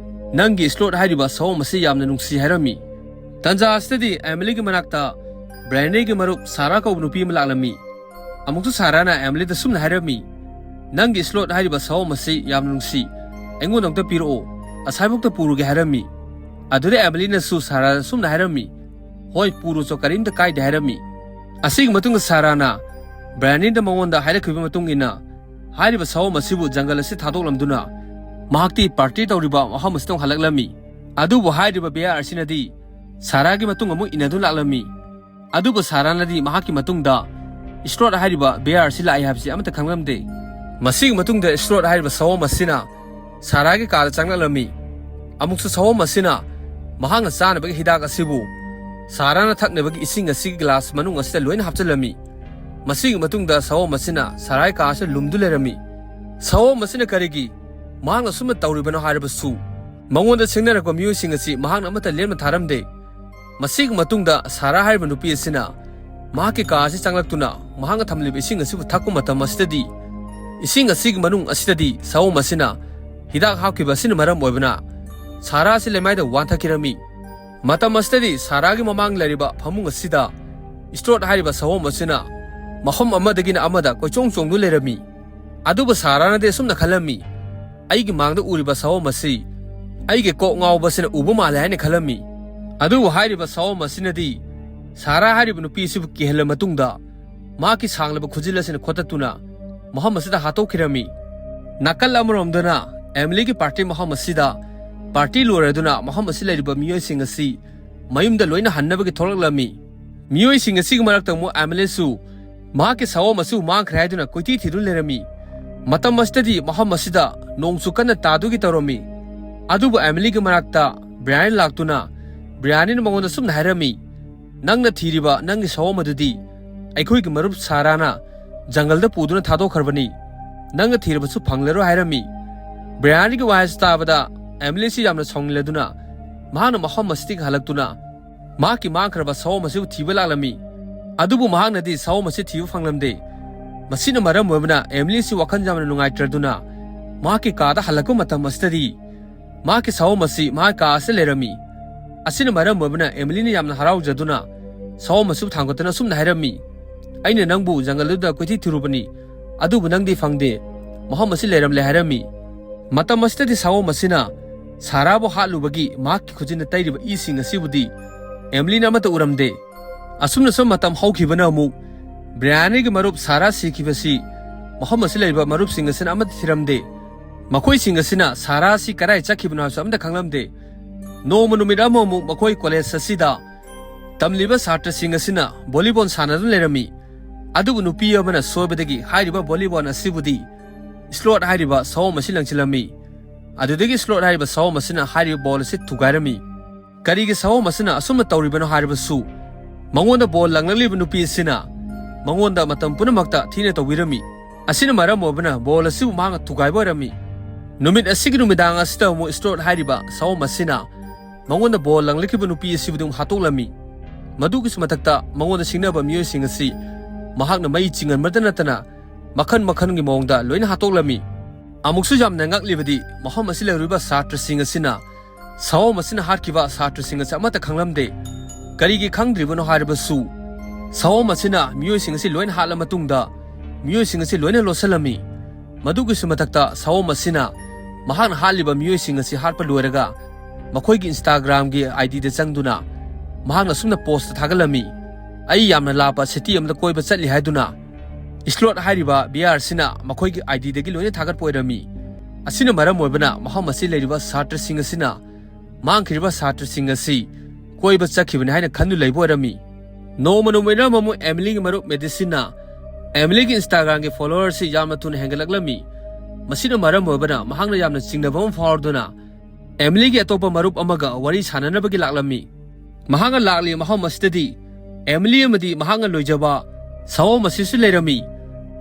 "ꯅꯪꯒꯤ ꯁ꯭ꯂꯣꯠ ꯍꯥꯏꯔꯤꯕ ꯁꯑꯣꯝ ꯑꯁꯤ ꯌꯥꯝꯅ ꯅꯨꯡꯁꯤ" ꯍꯥꯏꯔꯝꯃꯤ꯫ ꯇꯟꯖꯥ ꯑꯁꯤꯗꯗꯤ ꯑꯦꯃꯤꯂꯤꯒꯤ ꯃꯅꯥꯛꯇ ꯕ꯭ꯔꯦꯅꯤꯒꯤ ꯃꯔꯨꯞ ꯁꯥꯔꯥ ꯀꯧꯕ ꯅꯨꯄꯤ ꯑꯃ ꯂꯥꯛꯂꯝꯃꯤ꯫ ꯑꯃꯨꯛꯁꯨ ꯁꯥꯔꯥꯅ ꯑꯦꯃꯤꯂꯤꯗ ꯁꯨꯝꯅ ꯍꯥꯏꯔꯝꯃꯤ, "ꯅꯪꯒꯤ ꯁ꯭ꯂꯣꯠ ꯍꯥꯏꯔꯤꯕ ꯁꯑꯣꯝ ꯑꯁꯤ ꯌꯥꯝꯅ ꯅꯨꯡꯁꯤ, ꯑꯩꯉꯣꯟꯗ ꯑꯝꯇ ꯄꯤꯔꯛꯑꯣ, ꯑꯁꯥꯏꯐꯥꯎꯇ ꯄꯨꯔꯨꯒꯦ" ꯍꯥꯏꯔꯝꯃꯤ꯫ ꯑꯗꯨꯗ ꯑꯦꯃꯤꯂꯤꯅꯁꯨ ꯁꯥꯔꯥꯗ ꯁꯨꯝꯅ ꯍꯥꯏꯔꯝꯃꯤ, "ꯍꯣꯏ, ꯄꯨꯔꯨꯆꯣ, ꯀꯔꯤꯝꯇ ꯀꯥꯏꯗꯦ" ꯍꯥꯏꯔꯝꯃꯤ꯫ ꯑꯁꯤꯒꯤ ꯃꯇꯨꯡꯗ ꯁꯥꯔꯥꯅ ꯕ꯭ꯔꯦꯅꯤꯗ ꯃꯉꯣꯟꯗ ꯍꯥꯏꯔꯛꯈꯤꯕ ꯃꯇꯨꯡ ꯏꯟꯅ ꯍꯥꯏꯔꯤꯕ ꯁꯑꯣꯝ ꯑꯁꯤꯕꯨ ꯖꯪꯒꯜ ꯑꯁꯤ ꯊꯥꯗꯣꯛꯂꯝꯗꯨꯅ ꯃꯍꯥꯛꯇꯤ ꯄꯥꯔꯇꯤ ꯇꯧꯔꯤꯕ ꯃꯐꯝ ꯑꯁꯤꯗ ꯑꯃꯨꯛ ꯍꯜꯂꯛꯂꯝꯃꯤ꯫ ꯑꯗꯨꯕꯨ ꯍꯥꯏꯔꯤꯕ ꯕꯦꯌꯥꯔ ꯑꯁꯤꯅꯗꯤ ꯁꯥꯔꯥꯒꯤ ꯃꯇꯨꯡ ꯑꯃꯨꯛ ꯏꯟꯅꯗꯨꯅ ꯂꯥꯛꯂꯝꯃꯤ꯫ ꯑꯗꯨꯕꯨ ꯁꯥꯔꯥꯅꯗꯤ ꯃꯍꯥꯛꯀꯤ ꯃꯇꯨꯡꯗ ꯏꯁꯂꯣꯠ ꯍꯥꯏꯔꯤꯕ ꯕꯦꯌꯥꯔ ꯑꯁꯤ ꯂꯥꯛꯏ ꯍꯥꯏꯕꯁꯤ ꯑꯃꯠꯇ ꯈꯪꯂꯝꯗꯦ꯫ ꯃꯁꯤꯒꯤ ꯃꯇꯨꯡꯗ ꯏꯁꯂꯣꯠ ꯍꯥꯏꯔꯤꯕ ꯁꯑꯣꯝ ꯑꯁꯤꯅ ꯁꯥꯔꯥꯒꯤ ꯀꯥꯗ ꯆꯪꯂꯛꯂꯝꯃꯤ꯫ ꯑꯃꯨꯛꯁꯨ ꯁꯑꯣꯝ ꯑꯁꯤꯅ ꯃꯍꯥꯛꯅ ꯆꯥꯅꯕꯒꯤ ꯍꯤꯗꯥꯛ ꯑꯁꯤꯕꯨ ꯁꯥꯔꯥꯅ ꯊꯛꯅꯕꯒꯤ ꯏꯁꯤꯡ ꯑꯁꯤꯒꯤ ꯒ꯭ꯂꯥꯁ ꯃꯅꯨꯡ ꯑꯁꯤꯗ ꯂꯣꯏꯅ ꯍꯥꯞꯆꯤꯜꯂꯝꯃꯤ꯫ ꯃꯁꯤꯒꯤ ꯃꯇꯨꯡꯗ ꯁꯑꯣꯝ ꯑꯁꯤꯅ ꯁꯥꯔꯥꯒꯤ ꯀꯥ ꯑꯁꯤꯗ ꯂꯨꯝꯗꯨ ꯂꯩꯔꯝꯃꯤ꯫ ꯁꯑꯣꯝ ꯑꯁꯤꯅ ꯀꯔꯤꯒꯤ ꯃꯍꯥꯛꯅ ꯁꯨꯝꯅ ꯇꯧꯔꯤꯕꯅꯣ ꯍꯥꯏꯔꯕꯁꯨ, ꯃꯉꯣꯟꯗ ꯁꯤꯡꯅꯔꯛꯄ ꯃꯤꯑꯣꯏꯁꯤꯡ ꯑꯁꯤ ꯃꯍꯥꯛꯅ ꯑꯃꯠꯇ ꯂꯦꯝꯅ ꯊꯥꯔꯝꯗꯦ꯫ ꯃꯁꯤꯒꯤ ꯃꯇꯨꯡꯗ ꯁꯥꯔꯥ ꯍꯥꯏꯔꯤꯕ ꯅꯨꯄꯤ ꯑꯁꯤꯅ ꯃꯍꯥꯛꯀꯤ ꯀꯥ ꯑꯁꯤ ꯆꯪꯂꯛꯇꯨꯅ ꯃꯍꯥꯛꯅ ꯊꯝꯂꯤꯕ ꯏꯁꯤꯡ ꯑꯁꯤꯕꯨ ꯊꯛꯄ ꯃꯇꯝ ꯑꯁꯤꯗꯗꯤ, ꯏꯁꯤꯡ ꯑꯁꯤꯒꯤ ꯃꯅꯨꯡ ꯑꯁꯤꯗꯗꯤ ꯁꯑꯣꯝ ꯑꯁꯤꯅ ꯍꯤꯗꯥꯛ ꯍꯥꯞꯈꯤꯕ ꯑꯁꯤꯅ ꯃꯔꯝ ꯑꯣꯏꯕꯅ ꯁꯥꯔꯥ ꯑꯁꯤ ꯂꯩꯃꯥꯏꯗ ꯋꯥꯟꯊꯈꯤꯔꯝꯃꯤ꯫ ꯃꯇꯝ ꯑꯁꯤꯗꯗꯤ ꯁꯥꯔꯥꯒꯤ ꯃꯃꯥꯡ ꯂꯩꯔꯤꯕ ꯐꯃꯨꯡ ꯑꯁꯤꯗ ꯏꯁꯂꯣꯠ ꯍꯥꯏꯔꯤꯕ ꯁꯑꯣꯝ ꯑꯁꯤꯅ ꯃꯐꯝ ꯑꯃꯗꯒꯤꯅ ꯑꯃꯗ ꯀꯣꯏꯆꯣꯡ ꯆꯣꯡꯗꯨꯅ ꯂꯩꯔꯝꯃꯤ꯫ ꯑꯗꯨꯕꯨ ꯁꯥꯔꯥꯅꯗꯤ ꯑꯁꯨꯝꯅ ꯈꯜꯂꯝꯃꯤ, "ꯑꯩꯒꯤ ꯃꯥꯡꯗ ꯎꯔꯤꯕ ꯁꯑꯣꯝ ꯑꯁꯤ ꯑꯩꯒꯤ ꯀꯣꯛ ꯉꯥꯎꯕꯁꯤꯅ ꯎꯕ ꯃꯥꯜꯂꯦ" ꯍꯥꯏꯅ ꯈꯜꯂꯝꯃꯤ꯫ ꯑꯗꯨꯕꯨ ꯍꯥꯏꯔꯤꯕ ꯁꯑꯣꯝ ꯑꯁꯤꯅꯗꯤ ꯁꯥꯔꯥ ꯍꯥꯏꯔꯤꯕ ꯅꯨꯄꯤ ꯑꯁꯤꯕꯨ ꯀꯤꯍꯜꯂ ꯃꯇꯨꯡꯗ ꯃꯍꯥꯛꯀꯤ ꯁꯥꯡꯂꯕ ꯈꯨꯖꯤꯜ ꯑꯁꯤꯅ ꯈꯣꯠꯇꯠꯇꯨꯅ ꯃꯐꯝ ꯑꯁꯤꯗ ꯍꯥꯠꯇꯣꯛꯈꯤꯔꯝꯃꯤ꯫ ꯅꯥꯀꯜ ꯑꯃꯔꯣꯝꯗꯅ ꯑꯦꯃꯤꯂꯤꯒꯤ ꯄꯥꯔꯇꯤ ꯃꯐꯝ ꯑꯁꯤꯗ ꯄꯥꯔꯇꯤ ꯂꯣꯏꯔꯗꯨꯅ ꯃꯐꯝ ꯑꯁꯤ ꯂꯩꯔꯤꯕ ꯃꯤꯑꯣꯏꯁꯤꯡ ꯑꯁꯤ ꯃꯌꯨꯝꯗ ꯂꯣꯏꯅ ꯍꯟꯅꯕꯒꯤ ꯊꯣꯛꯂꯛꯂꯝꯃꯤ꯫ ꯃꯤꯑꯣꯏꯁꯤꯡ ꯑꯁꯤꯒꯤ ꯃꯔꯛꯇ ꯑꯃꯨꯛ ꯑꯦꯃꯤꯂꯤꯁꯨ ꯃꯍꯥꯛꯀꯤ ꯁꯑꯣꯝ ꯑꯁꯤꯕꯨ ꯃꯥꯡꯈ꯭ꯔꯦ ꯍꯥꯏꯗꯨꯅ ꯀꯣꯏꯊꯤ ꯊꯤꯗꯨꯅ ꯂꯩꯔꯝꯃꯤ꯫ ꯃꯇꯝ ꯑꯁꯤꯗꯗꯤ ꯃꯐꯝ ꯑꯁꯤꯗ ꯅꯣꯡꯁꯨ ꯀꯟꯅ ꯇꯥꯗꯨꯒꯤ ꯇꯧꯔꯝꯃꯤ꯫ ꯑꯗꯨꯕꯨ ꯑꯦꯃꯤꯂꯤꯒꯤ ꯃꯅꯥꯛꯇ ꯕ꯭ꯔꯥꯌꯟ ꯂꯥꯛꯇꯨꯅ ꯕ꯭ꯔꯥꯌꯟꯅ ꯃꯉꯣꯟꯗ ꯁꯨꯝꯅ ꯍꯥꯏꯔꯝꯃꯤ, "ꯅꯪꯅ ꯊꯤꯔꯤꯕ ꯅꯪꯒꯤ ꯁꯑꯣꯝ ꯑꯗꯨꯗꯤ ꯑꯩꯈꯣꯏꯒꯤ ꯃꯔꯨꯞ ꯁꯥꯔꯥꯅ ꯖꯪꯒꯜꯗ ꯄꯨꯗꯨꯅ ꯊꯥꯗꯣꯛꯈ꯭ꯔꯕꯅꯤ꯫ ꯅꯪꯅ ꯊꯤꯔꯕꯁꯨ ꯐꯪꯂꯔꯣꯏ" ꯍꯥꯏꯔꯝꯃꯤ꯫ ꯕ꯭ꯔꯥꯌꯟꯒꯤ ꯋꯥꯍꯩꯁꯤ ꯇꯥꯕꯗ ꯑꯦꯃꯤꯂꯤꯁꯤ ꯌꯥꯝꯅ ꯁꯥꯎꯅꯤꯡꯂꯗꯨꯅ ꯃꯍꯥꯛꯅ ꯃꯐꯝ ꯑꯁꯤꯗꯒꯤ ꯍꯜꯂꯛꯇꯨꯅ ꯃꯍꯥꯛꯀꯤ ꯃꯥꯡꯈ꯭ꯔꯕ ꯁꯑꯣꯝ ꯑꯁꯤꯕꯨ ꯊꯤꯕ ꯂꯥꯛꯂꯝꯃꯤ꯫ ꯑꯗꯨꯕꯨ ꯃꯍꯥꯛꯅꯗꯤ ꯁꯑꯣꯝ ꯑꯁꯤ ꯊꯤꯕ ꯐꯪꯂꯝꯗꯦ꯫ ꯃꯁꯤꯅ ꯃꯔꯝ ꯑꯣꯏꯕꯅ ꯑꯦꯃꯤꯂꯤꯁꯤ ꯋꯥꯈꯜ ꯌꯥꯝꯅ ꯅꯨꯡꯉꯥꯏꯇ꯭ꯔꯗꯨꯅ ꯃꯍꯥꯛꯀꯤ ꯀꯥꯗ ꯍꯜꯂꯛꯄ ꯃꯇꯝ ꯑꯁꯤꯗꯗꯤ ꯃꯍꯥꯛꯀꯤ ꯁꯑꯣꯝ ꯑꯁꯤ ꯃꯍꯥꯛꯀꯤ ꯀꯥ ꯑꯁꯤꯗ ꯂꯩꯔꯝꯃꯤ꯫ ꯑꯁꯤꯅ ꯃꯔꯝ ꯑꯣꯏꯕꯅ ꯑꯦꯃꯤꯂꯤꯅ ꯌꯥꯝꯅ ꯍꯔꯥꯎꯖꯗꯨꯅ ꯁꯑꯣꯝ ꯑꯁꯤꯕꯨ ꯊꯥꯡꯒꯠꯇꯨꯅ ꯑꯁꯨꯝꯅ ꯍꯥꯏꯔꯝꯃꯤ, "ꯑꯩꯅ ꯅꯪꯕꯨ ꯖꯪꯒꯜꯗꯨꯗ ꯀꯣꯏꯊꯤ ꯊꯤꯔꯨꯕꯅꯤ, ꯑꯗꯨꯕꯨ ꯅꯪꯗꯤ ꯐꯪꯗꯦ꯫ ꯃꯐꯝ ꯑꯁꯤ ꯂꯩꯔꯝꯂꯦ" ꯍꯥꯏꯔꯝꯃꯤ꯫ ꯃꯇꯝ ꯑꯁꯤꯗꯗꯤ ꯁꯑꯣꯝ ꯑꯁꯤꯅ ꯁꯥꯔꯥꯕꯨ ꯍꯥꯠꯂꯨꯕꯒꯤ ꯃꯍꯥꯛꯀꯤ ꯈꯨꯖꯤꯟꯅ ꯇꯩꯔꯤꯕ ꯏꯁꯤꯡ ꯑꯁꯤꯕꯨꯗꯤ ꯑꯦꯃꯤꯂꯤꯅ ꯑꯃꯠꯇ ꯎꯔꯝꯗꯦ꯫ ꯑꯁꯨꯝꯅ ꯁꯨꯝ ꯃꯇꯝ ꯍꯧꯈꯤꯕꯅ ꯑꯃꯨꯛ ꯕ꯭ꯔꯥꯌꯟꯒꯤ ꯃꯔꯨꯞ ꯁꯥꯔꯥ ꯁꯤꯈꯤꯕꯁꯤ ꯃꯐꯝ ꯑꯁꯤ ꯂꯩꯔꯤꯕ ꯃꯔꯨꯞꯁꯤꯡ ꯑꯁꯤꯅ ꯑꯃꯠꯇ ꯊꯤꯔꯝꯗꯦ꯫ ꯃꯈꯣꯏꯁꯤꯡ ꯑꯁꯤꯅ ꯁꯥꯔꯥ ꯑꯁꯤ ꯀꯗꯥꯏ ꯆꯠꯈꯤꯕꯅꯣ ꯍꯥꯏꯕꯁꯨ ꯑꯃꯠꯇ ꯈꯪꯂꯝꯗꯦ꯫ ꯅꯣꯡꯃ ꯅꯨꯃꯤꯠ ꯑꯃꯃꯨꯛ ꯃꯈꯣꯏ ꯀꯣꯂꯦꯖ ꯑꯁꯤꯗ ꯇꯝꯂꯤꯕ ꯁꯥꯇ꯭ꯔꯁꯤꯡ ꯑꯁꯤꯅ ꯚꯣꯂꯤꯕꯣꯜ ꯁꯥꯟꯅꯗꯨꯅ ꯂꯩꯔꯝꯃꯤ꯫ ꯑꯗꯨꯕꯨ ꯅꯨꯄꯤ ꯑꯃꯅ ꯁꯣꯏꯕꯗꯒꯤ ꯍꯥꯏꯔꯤꯕ ꯚꯣꯂꯤꯕꯣꯜ ꯑꯁꯤꯕꯨꯗꯤ ꯁ꯭ꯂꯣꯠ ꯍꯥꯏꯔꯤꯕ ꯁꯑꯣꯝ ꯑꯁꯤ ꯂꯪꯁꯤꯜꯂꯝꯃꯤ꯫ ꯑꯗꯨꯗꯒꯤ ꯁ꯭ꯂꯣꯠ ꯍꯥꯏꯔꯤꯕ ꯁꯑꯣꯝ ꯑꯁꯤꯅ ꯍꯥꯏꯔꯤꯕ ꯕꯣꯜ ꯑꯁꯤ ꯊꯨꯒꯥꯏꯔꯝꯃꯤ꯫ ꯀꯔꯤꯒꯤ ꯁꯑꯣꯝ ꯑꯁꯤꯅ ꯑꯁꯨꯝꯅ ꯇꯧꯔꯤꯕꯅꯣ ꯍꯥꯏꯔꯕꯁꯨ, ꯃꯉꯣꯟꯗ ꯕꯣꯜ ꯂꯪꯂꯛꯂꯤꯕ ꯅꯨꯄꯤ ꯑꯁꯤꯅ ꯃꯉꯣꯟꯗ ꯃꯇꯝ ꯄꯨꯝꯅꯃꯛꯇ ꯊꯤꯅ ꯇꯧꯕꯤꯔꯝꯃꯤ꯫ ꯑꯁꯤꯅ ꯃꯔꯝ ꯑꯣꯏꯕꯅ ꯕꯣꯜ ꯑꯁꯤꯕꯨ ꯃꯍꯥꯛꯅ ꯊꯨꯒꯥꯏꯕ ꯑꯣꯏꯔꯝꯃꯤ꯫ ꯅꯨꯃꯤꯠ ꯑꯁꯤꯒꯤ ꯅꯨꯃꯤꯗꯥꯡ ꯑꯁꯤꯗ ꯑꯃꯨꯛ ꯁ꯭ꯂꯣꯠ ꯍꯥꯏꯔꯤꯕ ꯁꯑꯣꯝ ꯑꯁꯤꯅ ꯃꯉꯣꯟꯗ ꯕꯣꯜ ꯂꯪꯂꯛꯈꯤꯕ ꯅꯨꯄꯤ ꯑꯁꯤꯕꯨꯗꯤ ꯑꯃꯨꯛ ꯍꯥꯠꯇꯣꯛꯂꯝꯃꯤ꯫ ꯃꯗꯨꯒꯤꯁꯨ ꯃꯊꯛꯇ ꯃꯉꯣꯟꯗ ꯁꯤꯡꯅꯕ ꯃꯤꯑꯣꯏꯁꯤꯡ ꯑꯁꯤ ꯃꯍꯥꯛꯅ ꯃꯩ ꯆꯤꯡꯍꯟꯕꯇ ꯅꯠꯇꯅ ꯃꯈꯜ ꯃꯈꯜꯒꯤ ꯃꯑꯣꯡꯗ ꯂꯣꯏꯅ ꯍꯥꯠꯇꯣꯛꯂꯝꯃꯤ꯫ ꯑꯃꯨꯛꯁꯨ ꯌꯥꯝꯅ ꯉꯛꯂꯤꯕꯗꯤ ꯃꯐꯝ ꯑꯁꯤ ꯂꯩꯔꯨꯔꯤꯕ ꯁꯥꯇ꯭ꯔꯁꯤꯡ ꯑꯁꯤꯅ ꯁꯑꯣꯝ ꯑꯁꯤꯅ ꯍꯥꯠꯈꯤꯕ ꯁꯥꯇ꯭ꯔꯁꯤꯡ ꯑꯁꯤ ꯑꯃꯠꯇ ꯈꯪꯂꯝꯗꯦ꯫ ꯀꯔꯤꯒꯤ ꯈꯪꯗ꯭ꯔꯤꯕꯅꯣ ꯍꯥꯏꯔꯕꯁꯨ, ꯁꯑꯣꯝ ꯑꯁꯤꯅ ꯃꯤꯑꯣꯏꯁꯤꯡ ꯑꯁꯤ ꯂꯣꯏꯅ ꯍꯥꯠꯂ ꯃꯇꯨꯡꯗ ꯃꯤꯑꯣꯏꯁꯤꯡ ꯑꯁꯤ ꯂꯣꯏꯅ ꯂꯣꯠꯁꯤꯜꯂꯝꯃꯤ꯫ ꯃꯗꯨꯒꯤꯁꯨ ꯃꯊꯛꯇ ꯁꯑꯣꯝ ꯑꯁꯤꯅ ꯃꯍꯥꯛꯅ ꯍꯥꯠꯂꯤꯕ ꯃꯤꯑꯣꯏꯁꯤꯡ ꯑꯁꯤ ꯍꯥꯠꯄ ꯂꯣꯏꯔꯒ ꯃꯈꯣꯏꯒꯤ Instagram-ꯒꯤ I D-ꯗ ꯆꯪꯗꯨꯅ ꯃꯍꯥꯛꯅ ꯑꯁꯨꯝꯅ post ꯊꯥꯒꯠꯂꯝꯃꯤ, "ꯑꯩ ꯌꯥꯝꯅ ꯂꯥꯞꯄ city ꯑꯃꯗ ꯀꯣꯏꯕ ꯆꯠꯂꯤ" ꯍꯥꯏꯗꯨꯅ꯫ ꯁ꯭ꯂꯣꯠ ꯍꯥꯏꯔꯤꯕ ꯕꯤꯌꯥꯔꯁꯤꯅ ꯃꯈꯣꯏꯒꯤ I D-ꯗꯒꯤ ꯂꯣꯏꯅ ꯊꯥꯒꯠꯄ ꯑꯣꯏꯔꯝꯃꯤ꯫ ꯑꯁꯤꯅ ꯃꯔꯝ ꯑꯣꯏꯕꯅ ꯃꯐꯝ ꯑꯁꯤ ꯂꯩꯔꯤꯕ ꯁꯥꯇ꯭ꯔꯁꯤꯡ ꯑꯁꯤꯅ ꯃꯥꯡꯈꯤꯕ ꯁꯥꯇ꯭ꯔꯁꯤꯡ ꯑꯁꯤ ꯀꯣꯏꯕ ꯆꯠꯈꯤꯕꯅꯤ ꯍꯥꯏꯅ ꯈꯟꯗꯨꯅ ꯂꯩꯕ ꯑꯣꯏꯔꯝꯃꯤ꯫ ꯅꯣꯡꯃ ꯅꯣꯡꯃꯩꯅ ꯑꯃꯨꯛ ꯑꯦꯃꯤꯂꯤꯒꯤ ꯃꯔꯨꯞ ꯃꯦꯗꯤꯁꯤꯟꯅ ꯑꯦꯃꯤꯂꯤꯒꯤ Instagram-ꯒꯤ follower ꯑꯁꯤ ꯌꯥꯝꯅ ꯊꯨꯅ ꯍꯦꯟꯒꯠꯂꯛꯂꯝꯃꯤ꯫ ꯃꯁꯤꯅ ꯃꯔꯝ ꯑꯣꯏꯕꯅ ꯃꯍꯥꯛꯅ ꯌꯥꯝꯅ ꯆꯤꯡꯅꯕ ꯑꯃ ꯐꯥꯎꯔꯗꯨꯅ ꯑꯦꯃꯤꯂꯤꯒꯤ ꯑꯇꯣꯞꯄ ꯃꯔꯨꯞ ꯑꯃꯒ ꯋꯥꯔꯤ ꯁꯥꯟꯅꯅꯕꯒꯤ ꯂꯥꯛꯂꯝꯃꯤ꯫ ꯃꯍꯥꯛꯅ ꯂꯥꯛꯂꯤ ꯃꯐꯝ ꯑꯁꯤꯗꯗꯤ ꯑꯦꯃꯤꯂꯤ ꯑꯃꯗꯤ ꯃꯍꯥꯛꯅ ꯂꯣꯏꯖꯕ ꯁꯑꯣꯝ ꯑꯁꯤꯁꯨ ꯂꯩꯔꯝꯃꯤ꯫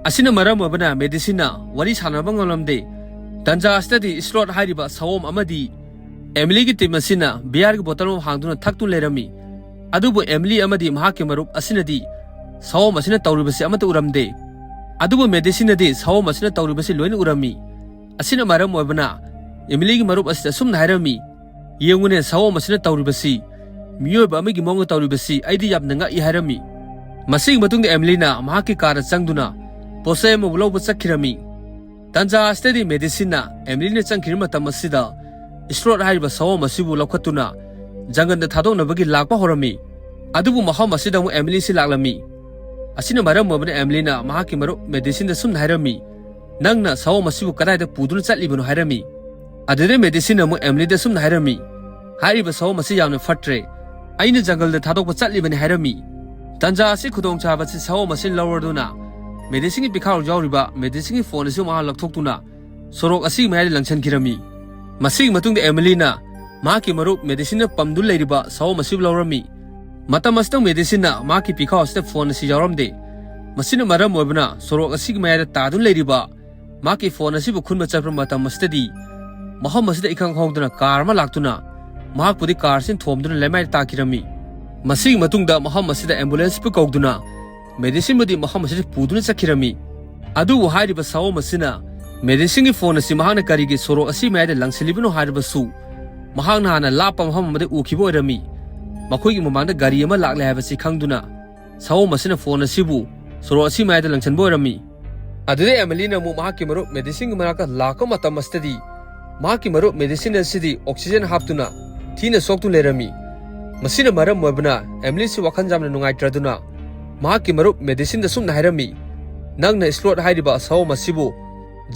ꯑꯁꯤꯅ ꯃꯔꯝ ꯑꯣꯏꯕꯅ ꯃꯦꯗꯤꯁꯤꯟꯅ ꯋꯥꯔꯤ ꯁꯥꯟꯅꯕ ꯉꯝꯂꯝꯗꯦ꯫ ꯇꯟꯖꯥ ꯑꯁꯤꯗꯗꯤ ꯁ꯭ꯂꯣꯠ ꯍꯥꯏꯔꯤꯕ ꯁꯑꯣꯝ ꯑꯃꯗꯤ ꯑꯦꯃꯤꯂꯤꯒꯤ team ꯑꯁꯤꯅ ꯕꯤꯌꯥꯔꯒꯤ ꯕꯣꯇꯜ ꯑꯃ ꯍꯥꯡꯗꯨꯅ ꯊꯛꯇꯨꯅ ꯂꯩꯔꯝꯃꯤ꯫ ꯑꯗꯨꯕꯨ ꯑꯦꯃꯤꯂꯤ ꯑꯃꯗꯤ ꯃꯍꯥꯛꯀꯤ ꯃꯔꯨꯞ ꯑꯁꯤꯅꯗꯤ ꯁꯑꯣꯝ ꯑꯁꯤꯅ ꯇꯧꯔꯤꯕꯁꯤ ꯑꯃꯠꯇ ꯎꯔꯝꯗꯦ꯫ ꯑꯗꯨꯕꯨ ꯃꯦꯗꯤꯁꯤꯟꯅꯗꯤ ꯁꯑꯣꯝ ꯑꯁꯤꯅ ꯇꯧꯔꯤꯕꯁꯤ ꯂꯣꯏꯅ ꯎꯔꯝꯃꯤ꯫ ꯑꯁꯤꯅ ꯃꯔꯝ ꯑꯣꯏꯕꯅ ꯑꯦꯃꯤꯂꯤꯒꯤ ꯃꯔꯨꯞ ꯑꯁꯤꯗ ꯑꯁꯨꯝꯅ ꯍꯥꯏꯔꯝꯃꯤ, "ꯌꯦꯡꯉꯨꯅꯦ, ꯁꯑꯣꯝ ꯑꯁꯤꯅ ꯇꯧꯔꯤꯕꯁꯤ, ꯃꯤꯑꯣꯏꯕ ꯑꯃꯒꯤ ꯃꯑꯣꯡꯗ ꯇꯧꯔꯤꯕꯁꯤ ꯑꯩꯗꯤ ꯌꯥꯝꯅ ꯉꯛꯏ" ꯍꯥꯏꯔꯝꯃꯤ꯫ ꯃꯁꯤꯒꯤ ꯃꯇꯨꯡꯗ ꯑꯦꯃꯤꯂꯤꯅ ꯃꯍꯥꯛꯀꯤ ꯀꯥꯗ ꯆꯪꯗꯨꯅ ꯄꯣꯠꯆꯩ ꯑꯃꯕꯨ ꯂꯧꯕ ꯆꯠꯈꯤꯔꯝꯃꯤ꯫ ꯇꯟꯖꯥ ꯑꯁꯤꯗꯗꯤ ꯃꯦꯗꯤꯁꯤꯟꯅ ꯑꯦꯃꯤꯂꯤꯅ ꯆꯪꯈꯤꯕ ꯃꯇꯝ ꯑꯁꯤꯗ ꯁ꯭ꯂꯣꯠ ꯍꯥꯏꯔꯤꯕ ꯁꯑꯣꯝ ꯑꯁꯤꯕꯨ ꯂꯧꯈꯠꯇꯨꯅ ꯖꯪꯒꯜꯗ ꯊꯥꯗꯣꯛꯅꯕꯒꯤ ꯂꯥꯛꯄ ꯍꯧꯔꯝꯃꯤ꯫ ꯑꯗꯨꯕꯨ ꯃꯐꯝ ꯑꯁꯤꯗ ꯑꯃꯨꯛ ꯑꯦꯃꯤꯂꯤꯁꯤ ꯂꯥꯛꯂꯝꯃꯤ꯫ ꯑꯁꯤꯅ ꯃꯔꯝ ꯑꯣꯏꯕꯅ ꯑꯦꯃꯤꯂꯤꯅ ꯃꯍꯥꯛꯀꯤ ꯃꯔꯨꯞ ꯃꯦꯗꯤꯁꯤꯟꯗ ꯁꯨꯝꯅ ꯍꯥꯏꯔꯝꯃꯤ, "ꯅꯪꯅ ꯁꯑꯣꯝ ꯑꯁꯤꯕꯨ ꯀꯗꯥꯏꯗ ꯄꯨꯗꯨꯅ ꯆꯠꯂꯤꯕꯅꯣ?" ꯍꯥꯏꯔꯝꯃꯤ꯫ ꯑꯗꯨꯗꯩ ꯃꯦꯗꯤꯁꯤꯟꯅ ꯑꯃꯨꯛ ꯑꯦꯃꯤꯂꯤꯗ ꯑꯁꯨꯝꯅ ꯍꯥꯏꯔꯝꯃꯤ, "ꯍꯥꯏꯔꯤꯕ ꯁꯑꯣꯝ ꯑꯁꯤ ꯌꯥꯝꯅ ꯐꯠꯇ꯭ꯔꯦ꯫ ꯑꯩꯅ ꯖꯪꯒꯜꯗ ꯊꯥꯗꯣꯛꯄ ꯆꯠꯂꯤꯕꯅꯤ" ꯍꯥꯏꯔꯝꯃꯤ꯫ ꯇꯟꯖꯥ ꯑꯁꯤ ꯈꯨꯗꯣꯡꯆꯥꯕ ꯑꯁꯤ ꯁꯑꯣꯝ ꯑꯁꯤꯅ ꯂꯧꯔꯗꯨꯅ ꯃꯦꯗꯤꯁꯤꯟꯒꯤ ꯄꯤꯈꯥꯎ ꯌꯥꯎꯔꯤꯕ ꯃꯦꯗꯤꯁꯤꯟꯒꯤ ꯐꯣꯟ ꯑꯁꯤ ꯃꯍꯥꯛ ꯂꯧꯊꯣꯛꯇꯨꯅ ꯁꯣꯔꯣꯛ ꯑꯁꯤꯒꯤ ꯃꯌꯥꯏꯗ ꯂꯪꯁꯤꯟꯈꯤꯔꯝꯃꯤ꯫ ꯃꯁꯤꯒꯤ ꯃꯇꯨꯡꯗ ꯑꯦꯃꯤꯂꯤꯅ ꯃꯍꯥꯛꯀꯤ ꯃꯔꯨꯞ ꯃꯦꯗꯤꯁꯤꯟꯅ ꯄꯝꯗꯨꯅ ꯂꯩꯔꯤꯕ ꯁꯑꯣꯝ ꯑꯁꯤꯕꯨ ꯂꯧꯔꯝꯃꯤ꯫ ꯃꯇꯝ ꯑꯁꯤꯗ ꯃꯦꯗꯤꯁꯤꯟꯅ ꯃꯍꯥꯛꯀꯤ ꯄꯤꯈꯥꯎ ꯑꯁꯤꯗ ꯐꯣꯟ ꯑꯁꯤ ꯌꯥꯎꯔꯝꯗꯦ꯫ ꯃꯁꯤꯅ ꯃꯔꯝ ꯑꯣꯏꯕꯅ ꯁꯣꯔꯣꯛ ꯑꯁꯤꯒꯤ ꯃꯌꯥꯏꯗ ꯇꯥꯗꯨꯅ ꯂꯩꯔꯤꯕ ꯃꯍꯥꯛꯀꯤ ꯐꯣꯟ ꯑꯁꯤꯕꯨ ꯈꯨꯟꯕ ꯆꯠꯄ ꯃꯇꯝ ꯑꯁꯤꯗꯗꯤ ꯃꯐꯝ ꯑꯁꯤꯗ ꯏꯈꯪ ꯈꯪꯍꯧꯗꯅ ꯀꯥꯔ ꯑꯃ ꯂꯥꯛꯇꯨꯅ ꯃꯍꯥꯛꯄꯨꯗꯤ ꯀꯥꯔ ꯑꯁꯤꯅ ꯊꯣꯝꯗꯨꯅ ꯂꯩꯃꯥꯏꯗ ꯇꯥꯈꯤꯔꯝꯃꯤ꯫ ꯃꯁꯤꯒꯤ ꯃꯇꯨꯡꯗ ꯃꯐꯝ ꯑꯁꯤꯗ ꯑꯦꯝꯕꯨꯂꯦꯟꯁꯄꯨ ꯀꯧꯗꯨꯅ ꯃꯦꯗꯤꯁꯤꯟꯕꯨꯗꯤ ꯃꯐꯝ ꯑꯁꯤꯗ ꯄꯨꯗꯨꯅ ꯆꯠꯈꯤꯔꯝꯃꯤ꯫ ꯑꯗꯨꯕꯨ ꯍꯥꯏꯔꯤꯕ ꯁꯑꯣꯝ ꯑꯁꯤꯅ ꯃꯦꯗꯤꯁꯤꯟꯒꯤ ꯐꯣꯟ ꯑꯁꯤ ꯃꯍꯥꯛꯅ ꯀꯔꯤꯒꯤ ꯁꯣꯔꯣꯛ ꯑꯁꯤ ꯃꯌꯥꯏꯗ ꯂꯪꯁꯤꯜꯂꯤꯕꯅꯣ ꯍꯥꯏꯔꯕꯁꯨ ꯃꯍꯥꯛꯅ ꯍꯥꯟꯅ ꯂꯥꯞꯄ ꯃꯐꯝ ꯑꯃꯗ ꯎꯈꯤꯕ ꯑꯣꯏꯔꯝꯃꯤ꯫ ꯃꯈꯣꯏꯒꯤ ꯃꯃꯥꯡꯗ ꯒꯥꯔꯤ ꯑꯃ ꯂꯥꯛꯂꯦ ꯍꯥꯏꯕꯁꯤ ꯈꯪꯗꯨꯅ ꯁꯑꯣꯝ ꯑꯁꯤꯅ ꯐꯣꯟ ꯑꯁꯤꯕꯨ ꯁꯣꯔꯣꯛ ꯑꯁꯤ ꯃꯌꯥꯏꯗ ꯂꯪꯁꯤꯟꯕ ꯑꯣꯏꯔꯝꯃꯤ꯫ ꯑꯗꯨꯗꯩ ꯑꯦꯃꯤꯂꯤꯅ ꯑꯃꯨꯛ ꯃꯍꯥꯛꯀꯤ ꯃꯔꯨꯞ ꯃꯦꯗꯤꯁꯤꯟꯒꯤ ꯃꯅꯥꯛꯇ ꯂꯥꯛꯄ ꯃꯇꯝ ꯑꯁꯤꯗꯗꯤ ꯃꯍꯥꯛꯀꯤ ꯃꯔꯨꯞ ꯃꯦꯗꯤꯁꯤꯟ ꯑꯁꯤꯗꯤ ꯑꯣꯛꯁꯤꯖꯦꯟ ꯍꯥꯞꯇꯨꯅ ꯊꯤꯅ ꯁꯣꯛꯇꯨꯅ ꯂꯩꯔꯝꯃꯤ꯫ ꯃꯁꯤꯅ ꯃꯔꯝ ꯑꯣꯏꯕꯅ ꯑꯦꯃꯤꯂꯤꯁꯤ ꯋꯥꯈꯜ ꯌꯥꯝꯅ ꯅꯨꯡꯉꯥꯏꯇ꯭ꯔꯗꯨꯅ ꯃꯍꯥꯛꯀꯤ ꯃꯔꯨꯞ ꯃꯦꯗꯤꯁꯤꯟꯗ ꯁꯨꯝꯅ ꯍꯥꯏꯔꯝꯃꯤ, "ꯅꯪꯅ ꯁ꯭ꯂꯣꯠ ꯍꯥꯏꯔꯤꯕ ꯁꯑꯣꯝ ꯑꯁꯤꯕꯨ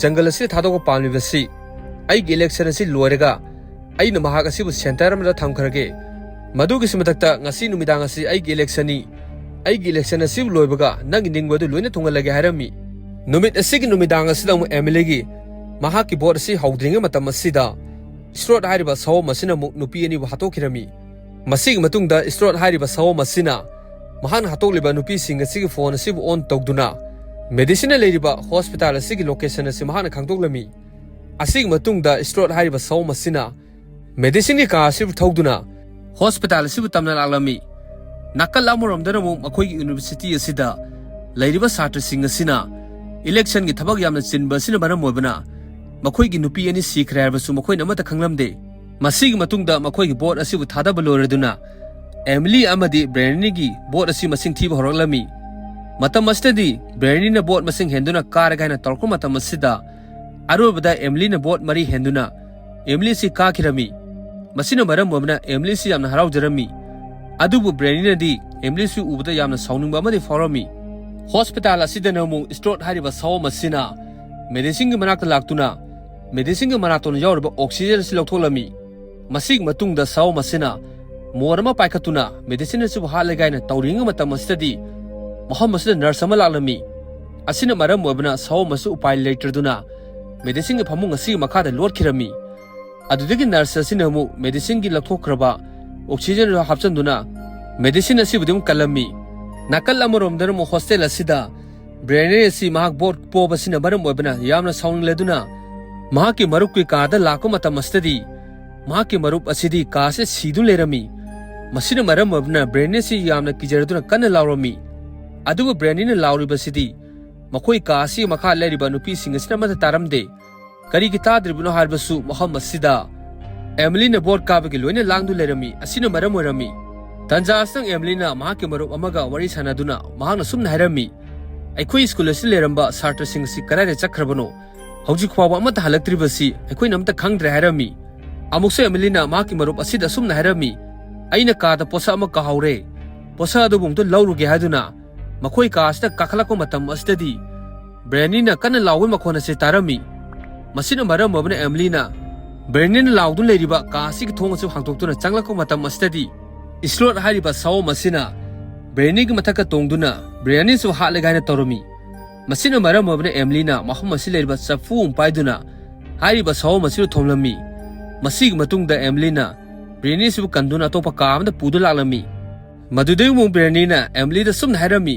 ꯖꯪꯒꯜ ꯑꯁꯤꯗ ꯊꯥꯗꯣꯛꯄ ꯄꯥꯝꯂꯤꯕꯁꯤ ꯑꯩꯒꯤ ꯏꯂꯦꯛꯁꯟ ꯑꯁꯤ ꯂꯣꯏꯔꯒ ꯑꯩꯅ ꯃꯍꯥꯛ ꯑꯁꯤꯕꯨ ꯁꯦꯟꯇꯔ ꯑꯃꯗ ꯊꯝꯈ꯭ꯔꯒꯦ꯫ ꯃꯗꯨꯒꯤꯁꯨ ꯃꯊꯛꯇ ꯉꯁꯤ ꯅꯨꯃꯤꯗꯥꯡ ꯑꯁꯤ ꯑꯩꯒꯤ ꯏꯂꯦꯛꯁꯟꯅꯤ꯫ ꯑꯩꯒꯤ ꯏꯂꯦꯛꯁꯟ ꯑꯁꯤꯕꯨ ꯂꯣꯏꯕꯒ ꯅꯪꯒꯤ ꯅꯤꯡꯕ ꯑꯗꯨ ꯂꯣꯏꯅ ꯊꯨꯡꯍꯜꯂꯒꯦ" ꯍꯥꯏꯔꯝꯃꯤ꯫ ꯅꯨꯃꯤꯠ ꯑꯁꯤꯒꯤ ꯅꯨꯃꯤꯗꯥꯡ ꯑꯁꯤꯗ ꯑꯃꯨꯛ ꯑꯦꯃꯤꯂꯤꯒꯤ ꯃꯍꯥꯛꯀꯤ ꯚꯣꯠ ꯑꯁꯤ ꯍꯧꯗ꯭ꯔꯤꯉꯩ ꯃꯇꯝ ꯑꯁꯤꯗ ꯁ꯭ꯂꯣꯠ ꯍꯥꯏꯔꯤꯕ ꯁꯑꯣꯝ ꯑꯁꯤꯅ ꯑꯃꯨꯛ ꯅꯨꯄꯤ ꯑꯅꯤꯕꯨ ꯍꯥꯠꯇꯣꯛꯈꯤꯔꯝꯃꯤ꯫ ꯃꯁꯤꯒꯤ ꯃꯇꯨꯡꯗ ꯁ꯭ꯂꯣꯠ ꯍꯥꯏꯔꯤꯕ ꯁꯑꯣꯝ ꯑꯁꯤꯅ ꯃꯍꯥꯛꯅ ꯍꯥꯠꯇꯣꯛꯂꯤꯕ ꯅꯨꯄꯤꯁꯤꯡ ꯑꯁꯤꯒꯤ ꯐꯣꯟ ꯑꯁꯤꯕꯨ ꯑꯣꯟ ꯇꯧꯗꯨꯅ ꯃꯦꯗꯤꯁꯤꯟꯅ ꯂꯩꯔꯤꯕ ꯍꯣꯁꯄꯤꯇꯥꯜ ꯑꯁꯤꯒꯤ ꯂꯣꯀꯦꯁꯟ ꯑꯁꯤ ꯃꯍꯥꯛꯅ ꯈꯪꯗꯣꯛꯂꯝꯃꯤ꯫ ꯑꯁꯤꯒꯤ ꯃꯇꯨꯡꯗ ꯁ꯭ꯂꯣꯠ ꯍꯥꯏꯔꯤꯕ ꯁꯑꯣꯝ ꯑꯁꯤꯅ ꯃꯦꯗꯤꯁꯤꯟꯒꯤ ꯀꯥꯔ ꯑꯁꯤꯕꯨ ꯊꯧꯗꯨꯅ ꯍꯣꯁꯄꯤꯇꯥꯜ ꯑꯁꯤꯕꯨ ꯇꯝꯅ ꯂꯥꯛꯂꯝꯃꯤ꯫ ꯅꯥꯀꯜ ꯑꯃꯔꯣꯝꯗꯅ ꯑꯃꯨꯛ ꯃꯈꯣꯏꯒꯤ ꯌꯨꯅꯤꯚꯔꯁꯤꯇꯤ ꯑꯁꯤꯗ ꯂꯩꯔꯤꯕ ꯁꯥꯇ꯭ꯔꯁꯤꯡ ꯑꯁꯤꯅ ꯏꯂꯦꯛꯁꯟꯒꯤ ꯊꯕꯛ ꯌꯥꯝꯅ ꯆꯤꯟꯕ ꯑꯁꯤꯅ ꯃꯔꯝ ꯑꯣꯏꯕꯅ ꯃꯈꯣꯏꯒꯤ ꯅꯨꯄꯤ ꯑꯅꯤ ꯁꯤꯈ꯭ꯔꯦ ꯍꯥꯏꯕꯁꯨ ꯃꯈꯣꯏꯅ ꯑꯃꯠꯇ ꯈꯪꯂꯝꯗꯦ꯫ ꯃꯁꯤꯒꯤ ꯃꯇꯨꯡꯗ ꯃꯈꯣꯏꯒꯤ ꯚꯣꯠ ꯑꯁꯤꯕꯨ ꯊꯥꯗꯕ ꯂꯣꯏꯔꯗꯨꯅ ꯑꯦꯃꯤꯂꯤ ꯑꯃꯗꯤ ꯕ꯭ꯔꯦꯅꯤꯒꯤ ꯚꯣꯠ ꯑꯁꯤ ꯃꯁꯤꯡ ꯊꯤꯕ ꯍꯧꯔꯛꯂꯝꯃꯤ꯫ ꯃꯇꯝ ꯑꯁꯤꯗꯗꯤ ꯕ꯭ꯔꯦꯅꯤꯅ ꯚꯣꯠ ꯃꯁꯤꯡ ꯍꯦꯟꯗꯨꯅ ꯀꯥꯔꯒꯦ ꯍꯥꯏꯅ ꯇꯧꯔꯛꯄ ꯃꯇꯝ ꯑꯁꯤꯗ ꯑꯔꯣꯏꯕꯗ ꯑꯦꯃꯤꯂꯤꯅ ꯚꯣꯠ ꯃꯔꯤ ꯍꯦꯟꯗꯨꯅ ꯑꯦꯃꯤꯂꯤ ꯑꯁꯤ ꯀꯥꯈꯤꯔꯝꯃꯤ꯫ ꯃꯁꯤꯅ ꯃꯔꯝ ꯑꯣꯏꯕꯅ ꯑꯦꯃꯤꯂꯤ ꯑꯁꯤ ꯌꯥꯝꯅ ꯍꯔꯥꯎꯖꯔꯝꯃꯤ꯫ ꯑꯗꯨꯕꯨ ꯕ꯭ꯔꯦꯅꯤꯅꯗꯤ ꯑꯦꯃꯤꯂꯤ ꯑꯁꯤ ꯎꯕꯗ ꯌꯥꯝꯅ ꯁꯥꯎꯅꯤꯡꯕ ꯑꯃꯗꯤ ꯐꯥꯎꯔꯝꯃꯤ꯫ ꯍꯣꯁꯄꯤꯇꯥꯜ ꯑꯁꯤꯗꯅ ꯑꯃꯨꯛ ꯁ꯭ꯂꯣꯠ ꯍꯥꯏꯔꯤꯕ ꯁꯑꯣꯝ ꯑꯁꯤꯅ ꯃꯦꯗꯤꯁꯤꯟꯒꯤ ꯃꯅꯥꯛꯇ ꯂꯥꯛꯇꯨꯅ ꯃꯦꯗꯤꯁꯤꯟꯒꯤ ꯃꯅꯥꯇꯣꯟꯗ ꯌꯥꯎꯔꯤꯕ ꯑꯣꯛꯁꯤꯖꯦꯟ ꯑꯁꯤ ꯂꯧꯊꯣꯛꯂꯝꯃꯤ꯫ ꯃꯁꯤꯒꯤ ꯃꯇꯨꯡꯗ ꯁꯥꯑꯣꯝ ꯑꯁꯤꯅ ꯃꯣꯟ ꯑꯃ ꯄꯥꯏꯈꯠꯇꯨꯅ ꯃꯦꯗꯤꯁꯤꯟ ꯑꯁꯤꯕꯨ ꯍꯥꯠꯂꯒꯦ ꯍꯥꯏꯅ ꯇꯧꯔꯤꯉꯩ ꯃꯇꯝ ꯑꯁꯤꯗꯗꯤ ꯃꯐꯝ ꯑꯁꯤꯗ ꯅꯔꯁ ꯑꯃ ꯂꯥꯛꯂꯝꯃꯤ꯫ ꯑꯁꯤꯅ ꯃꯔꯝ ꯑꯣꯏꯕꯅ ꯁꯥꯑꯣꯝ ꯑꯁꯤ ꯎꯄꯥꯏ ꯂꯩꯇ꯭ꯔꯗꯨꯅ ꯃꯦꯗꯤꯁꯤꯟꯒꯤ ꯐꯃꯨꯡ ꯑꯁꯤꯒꯤ ꯃꯈꯥꯗ ꯂꯣꯠꯈꯤꯔꯝꯃꯤ꯫ ꯑꯗꯨꯗꯒꯤ ꯅꯔꯁ ꯑꯁꯤꯅ ꯑꯃꯨꯛ ꯃꯦꯗꯤꯁꯤꯟꯒꯤ ꯂꯧꯊꯣꯛꯈ꯭ꯔꯕ ꯑꯣꯛꯁꯤꯖꯦꯟ ꯑꯗꯨ ꯍꯥꯞꯆꯤꯟꯗꯨꯅ ꯃꯦꯗꯤꯁꯤꯟ ꯑꯁꯤꯕꯨꯗꯤ ꯑꯃꯨꯛ ꯀꯜꯂꯝꯃꯤ꯫ ꯅꯥꯀꯜ ꯑꯃꯔꯣꯝꯗꯅ ꯑꯃꯨꯛ ꯍꯣꯁꯇꯦꯜ ꯑꯁꯤꯗ ꯕ꯭ꯔꯦꯅꯤ ꯑꯁꯤ ꯃꯍꯥꯛ ꯕꯣꯔꯗ ꯄꯣꯕꯁꯤꯅ ꯃꯔꯝ ꯑꯣꯏꯕꯅ ꯌꯥꯝꯅ ꯁꯥꯎꯅꯤꯡꯂꯗꯨꯅ ꯃꯍꯥꯛꯀꯤ ꯃꯔꯨꯞꯀꯤ ꯀꯥꯗ ꯂꯥꯛꯄ ꯃꯇꯝ ꯑꯁꯤꯗꯗꯤ ꯃꯍꯥꯛꯀꯤ ꯃꯔꯨꯞ ꯑꯁꯤꯗꯤ ꯀꯥ ꯑꯁꯤ ꯁꯤꯗꯨꯅ ꯂꯩꯔꯝꯃꯤ꯫ ꯃꯁꯤꯅ ꯃꯔꯝ ꯑꯣꯏꯕꯅ ꯕ꯭ꯔꯦꯅꯤ ꯑꯁꯤ ꯌꯥꯝꯅ ꯀꯤꯖꯔꯗꯨꯅ ꯀꯟꯅ ꯂꯥꯎꯔꯝꯃꯤ꯫ ꯑꯗꯨꯕꯨ ꯕ꯭ꯔꯦꯅꯤꯅ ꯂꯥꯎꯔꯤꯕꯁꯤꯗꯤ ꯃꯈꯣꯏ ꯀꯥ ꯑꯁꯤꯒꯤ ꯃꯈꯥ ꯂꯩꯔꯤꯕ ꯅꯨꯄꯤꯁꯤꯡ ꯑꯁꯤꯅ ꯑꯃꯠꯇ ꯇꯥꯔꯝꯗꯦ꯫ ꯀꯔꯤꯒꯤ ꯇꯥꯗ꯭ꯔꯤꯕꯅꯣ ꯍꯥꯏꯔꯕꯁꯨ ꯃꯐꯝ ꯑꯁꯤꯗ ꯑꯦꯃꯤꯂꯤꯅ ꯕꯣꯔꯗ ꯀꯥꯕꯒꯤ ꯂꯣꯏꯅ ꯂꯥꯡꯗꯨ ꯂꯩꯔꯝꯃꯤ꯫ ꯑꯁꯤꯅ ꯃꯔꯝ ꯑꯣꯏꯔꯝꯃꯤ꯫ ꯇꯟꯖꯥ ꯑꯁꯤꯗ ꯑꯦꯃꯤꯂꯤꯅ ꯃꯍꯥꯛꯀꯤ ꯃꯔꯨꯞ ꯑꯃꯒ ꯋꯥꯔꯤ ꯁꯥꯟꯅꯗꯨꯅ ꯃꯍꯥꯛꯅ ꯁꯨꯝꯅ ꯍꯥꯏꯔꯝꯃꯤ, "ꯑꯩꯈꯣꯏ ꯁ꯭ꯀꯨꯜ ꯑꯁꯤꯗ ꯂꯩꯔꯝꯕ ꯁꯥꯇ꯭ꯔꯁꯤꯡ ꯑꯁꯤ ꯀꯗꯥꯏꯗ ꯆꯠꯈ꯭ꯔꯕꯅꯣ? ꯍꯧꯖꯤꯛ ꯐꯥꯎꯕ ꯑꯃꯠꯇ ꯍꯜꯂꯛꯇ꯭ꯔꯤꯕꯁꯤ ꯑꯩꯈꯣꯏꯅ ꯑꯃꯠꯇ ꯈꯪꯗ꯭ꯔꯦ" ꯍꯥꯏꯔꯝꯃꯤ꯫ ꯑꯃꯨꯛꯁꯨ ꯑꯦꯃꯤꯂꯤꯅ ꯃꯍꯥꯛꯀꯤ ꯃꯔꯨꯞ ꯑꯁꯤꯗ ꯑꯁꯨꯝꯅ ꯍꯥꯏꯔꯝꯃꯤ, "ꯑꯩꯅ ꯀꯥꯗ ꯄꯣꯠꯁꯛ ꯑꯃ ꯀꯥꯍꯧꯔꯦ꯫ ꯄꯣꯠꯁꯛ ꯑꯗꯨꯕꯨ ꯑꯃꯨꯛꯇ ꯂꯧꯔꯨꯒꯦ" ꯍꯥꯏꯗꯨꯅ ꯃꯈꯣꯏ ꯀꯥ ꯑꯁꯤꯗ ꯀꯥꯈꯠꯂꯛꯄ ꯃꯇꯝ ꯑꯁꯤꯗꯗꯤ ꯕ꯭ꯔꯦꯅꯤꯅ ꯀꯟꯅ ꯂꯥꯎꯕꯒꯤ ꯃꯈꯣꯟ ꯑꯁꯤ ꯇꯥꯔꯝꯃꯤ꯫ ꯃꯁꯤꯅ ꯃꯔꯝ ꯑꯣꯏꯕꯅ ꯑꯦꯃꯤꯂꯤꯅ ꯕ꯭ꯔꯦꯅꯤꯅ ꯂꯥꯎꯗꯨꯅ ꯂꯩꯔꯤꯕ ꯀꯥ ꯑꯁꯤꯒꯤ ꯊꯣꯡ ꯑꯁꯤ ꯍꯥꯡꯗꯣꯛꯇꯨꯅ ꯆꯪꯂꯛꯄ ꯃꯇꯝ ꯑꯁꯤꯗꯗꯤ ꯏꯁꯂꯣꯠ ꯍꯥꯏꯔꯤꯕ ꯁꯥꯑꯣꯝ ꯑꯁꯤꯅ ꯕ꯭ꯔꯦꯅꯤꯒꯤ ꯃꯊꯛꯇ ꯇꯣꯡꯗꯨꯅ ꯕ꯭ꯔꯦꯅꯤꯁꯨ ꯍꯥꯠꯂꯒꯦ ꯍꯥꯏꯅ ꯇꯧꯔꯝꯃꯤ꯫ ꯃꯁꯤꯅ ꯃꯔꯝ ꯑꯣꯏꯕꯅ ꯑꯦꯃꯤꯂꯤꯅ ꯃꯐꯝ ꯑꯁꯤ ꯂꯩꯔꯤꯕ ꯆꯐꯨ ꯑꯃ ꯄꯥꯏꯗꯨꯅ ꯍꯥꯏꯔꯤꯕ ꯁꯥꯑꯣꯝ ꯑꯁꯤꯕꯨ ꯊꯣꯝꯂꯝꯃꯤ꯫ ꯃꯁꯤꯒꯤ ꯃꯇꯨꯡꯗ ꯑꯦꯃꯤꯂꯤꯅ ꯕ꯭ꯔꯦꯅꯤꯁꯤꯕꯨ ꯀꯟꯗꯨꯅ ꯑꯇꯣꯞꯄ ꯀꯥ ꯑꯃꯗ ꯄꯨꯗꯨꯅ ꯂꯥꯛꯂꯝꯃꯤ꯫ ꯃꯗꯨꯗꯒꯤ ꯑꯃꯨꯛ ꯕ꯭ꯔꯦꯅꯤꯅ ꯑꯦꯃꯤꯂꯤꯗ ꯁꯨꯝꯅ ꯍꯥꯏꯔꯝꯃꯤ,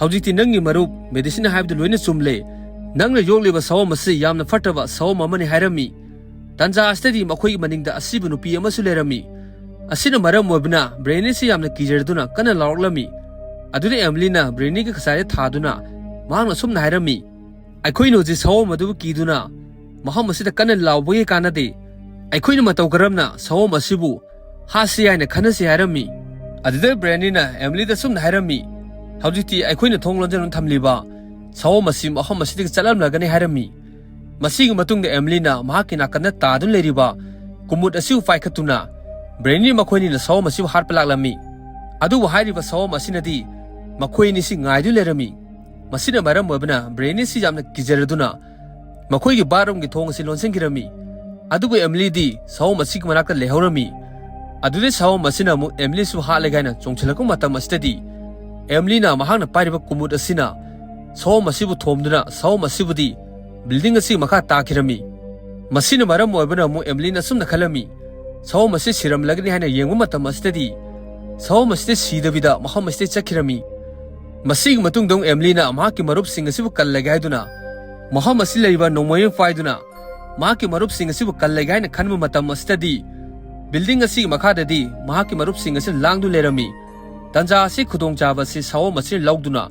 "ꯍꯧꯖꯤꯛꯇꯤ ꯅꯪꯒꯤ ꯃꯔꯨꯞ ꯃꯦꯗꯤꯁꯤꯟ ꯍꯥꯏꯕꯗꯨ ꯂꯣꯏꯅ ꯆꯨꯝꯂꯦ꯫ ꯅꯪꯅ ꯌꯣꯛꯂꯤꯕ ꯁꯥꯑꯣꯝ ꯑꯁꯤ ꯌꯥꯝꯅ ꯐꯠꯇꯕ ꯁꯥꯑꯣꯝ ꯑꯃꯅꯤ" ꯍꯥꯏꯔꯝꯃꯤ꯫ ꯇꯟꯖꯥ ꯑꯁꯤꯗꯗꯤ ꯃꯈꯣꯏꯒꯤ ꯃꯅꯤꯡꯗ ꯑꯁꯤꯕ ꯅꯨꯄꯤ ꯑꯃꯁꯨ ꯂꯩꯔꯝꯃꯤ꯫ ꯑꯁꯤꯅ ꯃꯔꯝ ꯑꯣꯏꯕꯅ ꯕ꯭ꯔꯦꯅꯤꯁꯤ ꯌꯥꯝꯅ ꯀꯤꯖꯔꯗꯨꯅ ꯀꯟꯅ ꯂꯥꯎꯔꯛꯂꯝꯃꯤ꯫ ꯑꯗꯨꯗ ꯑꯦꯃꯤꯂꯤꯅ ꯕ꯭ꯔꯦꯅꯤꯒꯤ ꯈꯖꯥꯏꯗ ꯊꯥꯗꯨꯅ ꯃꯍꯥꯛꯅ ꯁꯨꯝꯅ ꯍꯥꯏꯔꯝꯃꯤ, "ꯑꯩꯈꯣꯏꯅ ꯍꯧꯖꯤꯛ ꯁꯥꯑꯣꯝ ꯑꯗꯨꯕꯨ ꯀꯤꯗꯨꯅ ꯃꯐꯝ ꯑꯁꯤꯗ ꯀꯟꯅ ꯂꯥꯎꯕꯒꯤ ꯀꯥꯟꯅꯗꯦ꯫ ꯑꯩꯈꯣꯏꯅ ꯃꯇꯧ ꯀꯔꯝꯅ ꯁꯥꯑꯣꯝ ꯑꯁꯤꯕꯨ ꯍꯥꯠꯁꯤ ꯍꯥꯏꯅ ꯈꯟꯅꯁꯤ" ꯍꯥꯏꯔꯝꯃꯤ꯫ ꯑꯗꯨꯗ ꯕ꯭ꯔꯦꯅꯤꯅ ꯑꯦꯃꯤꯂꯤꯗ ꯁꯨꯝꯅ ꯍꯥꯏꯔꯝꯃꯤ, "ꯍꯧꯖꯤꯛꯇꯤ ꯑꯩꯈꯣꯏꯅ ꯊꯣꯡ ꯂꯣꯟꯖꯟꯗꯨꯅ ꯊꯝꯂꯤꯕ ꯁꯥꯑꯣꯝ ꯑꯁꯤ ꯃꯐꯝ ꯑꯁꯤꯗꯒꯤ ꯆꯠꯂꯝꯂꯒꯅꯤ" ꯍꯥꯏꯔꯝꯃꯤ꯫ ꯃꯁꯤꯒꯤ ꯃꯇꯨꯡꯗ ꯑꯦꯃꯤꯂꯤꯅ ꯃꯍꯥꯛꯀꯤ ꯅꯥꯀꯟꯗ ꯇꯥꯗꯨꯅ ꯂꯩꯔꯤꯕ ꯀꯨꯃꯨꯠ ꯑꯁꯤꯕꯨ ꯄꯥꯏꯈꯠꯇꯨꯅ ꯕ꯭ꯔꯦꯅꯤ ꯃꯈꯣꯏꯅꯤꯅ ꯁꯥꯑꯣꯝ ꯑꯁꯤꯕꯨ ꯍꯥꯠꯄ ꯂꯥꯛꯂꯝꯃꯤ꯫ ꯑꯗꯨꯕꯨ ꯍꯥꯏꯔꯤꯕ ꯁꯥꯑꯣꯝ ꯑꯁꯤꯅꯗꯤ ꯃꯈꯣꯏ ꯑꯅꯤꯁꯤ ꯉꯥꯏꯗꯨꯅ ꯂꯩꯔꯝꯃꯤ꯫ ꯃꯁꯤꯅ ꯃꯔꯝ ꯑꯣꯏꯕꯅ ꯕ꯭ꯔꯦꯅꯤꯁꯤ ꯌꯥꯝꯅ ꯀꯤꯖꯔꯗꯨꯅ ꯃꯈꯣꯏꯒꯤ ꯕꯥꯠꯔꯨꯝꯒꯤ ꯊꯣꯡ ꯑꯁꯤ ꯂꯣꯟꯁꯤꯟꯈꯤꯔꯝꯃꯤ꯫ ꯑꯗꯨꯕꯨ ꯑꯦꯃꯤꯂꯤꯗꯤ ꯁꯑꯣꯝ ꯑꯁꯤꯒꯤ ꯃꯅꯥꯛꯇ ꯂꯩꯍꯧꯔꯝꯃꯤ꯫ ꯑꯗꯨꯗꯩ ꯁꯑꯣꯝ ꯑꯁꯤꯅ ꯑꯃꯨꯛ ꯑꯦꯃꯤꯂꯤꯁꯨ ꯍꯥꯠꯂꯒꯦ ꯍꯥꯏꯅ ꯆꯣꯡꯁꯤꯜꯂꯛꯄ ꯃꯇꯝ ꯑꯁꯤꯗꯗꯤ, ꯑꯦꯃꯤꯂꯤꯅ ꯃꯍꯥꯛꯅ ꯄꯥꯏꯔꯤꯕ ꯀꯨꯃꯨꯠ ꯑꯁꯤꯅ ꯁꯑꯣꯝ ꯑꯁꯤꯕꯨ ꯊꯣꯝꯗꯨꯅ ꯁꯑꯣꯝ ꯑꯁꯤꯕꯨꯗꯤ ꯕꯤꯜꯗꯤꯡ ꯑꯁꯤꯒꯤ ꯃꯈꯥ ꯇꯥꯈꯤꯔꯝꯃꯤ꯫ ꯃꯁꯤꯅ ꯃꯔꯝ ꯑꯣꯏꯕꯅ ꯑꯃꯨꯛ ꯑꯦꯃꯤꯂꯤꯅ ꯑꯁꯨꯝꯅ ꯈꯜꯂꯝꯃꯤ, ꯁꯑꯣꯝ ꯑꯁꯤ ꯁꯤꯔꯝꯂꯒꯅꯤ ꯍꯥꯏꯅ ꯌꯦꯡꯕ ꯃꯇꯝ ꯑꯁꯤꯗꯗꯤ, ꯁꯑꯣꯝ ꯑꯁꯤꯗꯤ ꯁꯤꯗꯕꯤꯗ ꯃꯐꯝ ꯑꯁꯤꯗ ꯆꯠꯈꯤꯔꯝꯃꯤ꯫ ꯃꯁꯤꯒꯤ ꯃꯇꯨꯡꯗ ꯑꯃꯨꯛ ꯑꯦꯃꯤꯂꯤꯅ ꯃꯍꯥꯛꯀꯤ ꯃꯔꯨꯞꯁꯤꯡ ꯑꯁꯤꯕꯨ ꯀꯜꯂꯒꯦ ꯍꯥꯏꯗꯨꯅ ꯃꯐꯝ ꯑꯁꯤ ꯂꯩꯔꯤꯕ ꯅꯣꯡꯃꯩ ꯑꯃ ꯄꯥꯏꯗꯨꯅ ꯃꯍꯥꯛꯀꯤ ꯃꯔꯨꯞꯁꯤꯡ ꯑꯁꯤꯕꯨ ꯀꯜꯂꯒꯦ ꯍꯥꯏꯅ ꯈꯟꯕ ꯃꯇꯝ ꯑꯁꯤꯗꯗꯤ, ꯕꯤꯜꯗꯤꯡ ꯑꯁꯤꯒꯤ ꯃꯈꯥꯗꯗꯤ ꯃꯍꯥꯛꯀꯤ ꯃꯔꯨꯞꯁꯤꯡ ꯑꯁꯤꯅ ꯂꯥꯡꯗꯨꯅ ꯂꯩꯔꯝꯃꯤ꯫ ꯇꯟꯖꯥ ꯑꯁꯤ ꯈꯨꯗꯣꯡꯆꯥꯕ ꯑꯁꯤ ꯁꯑꯣꯝ ꯑꯁꯤꯅ ꯂꯧꯗꯨꯅ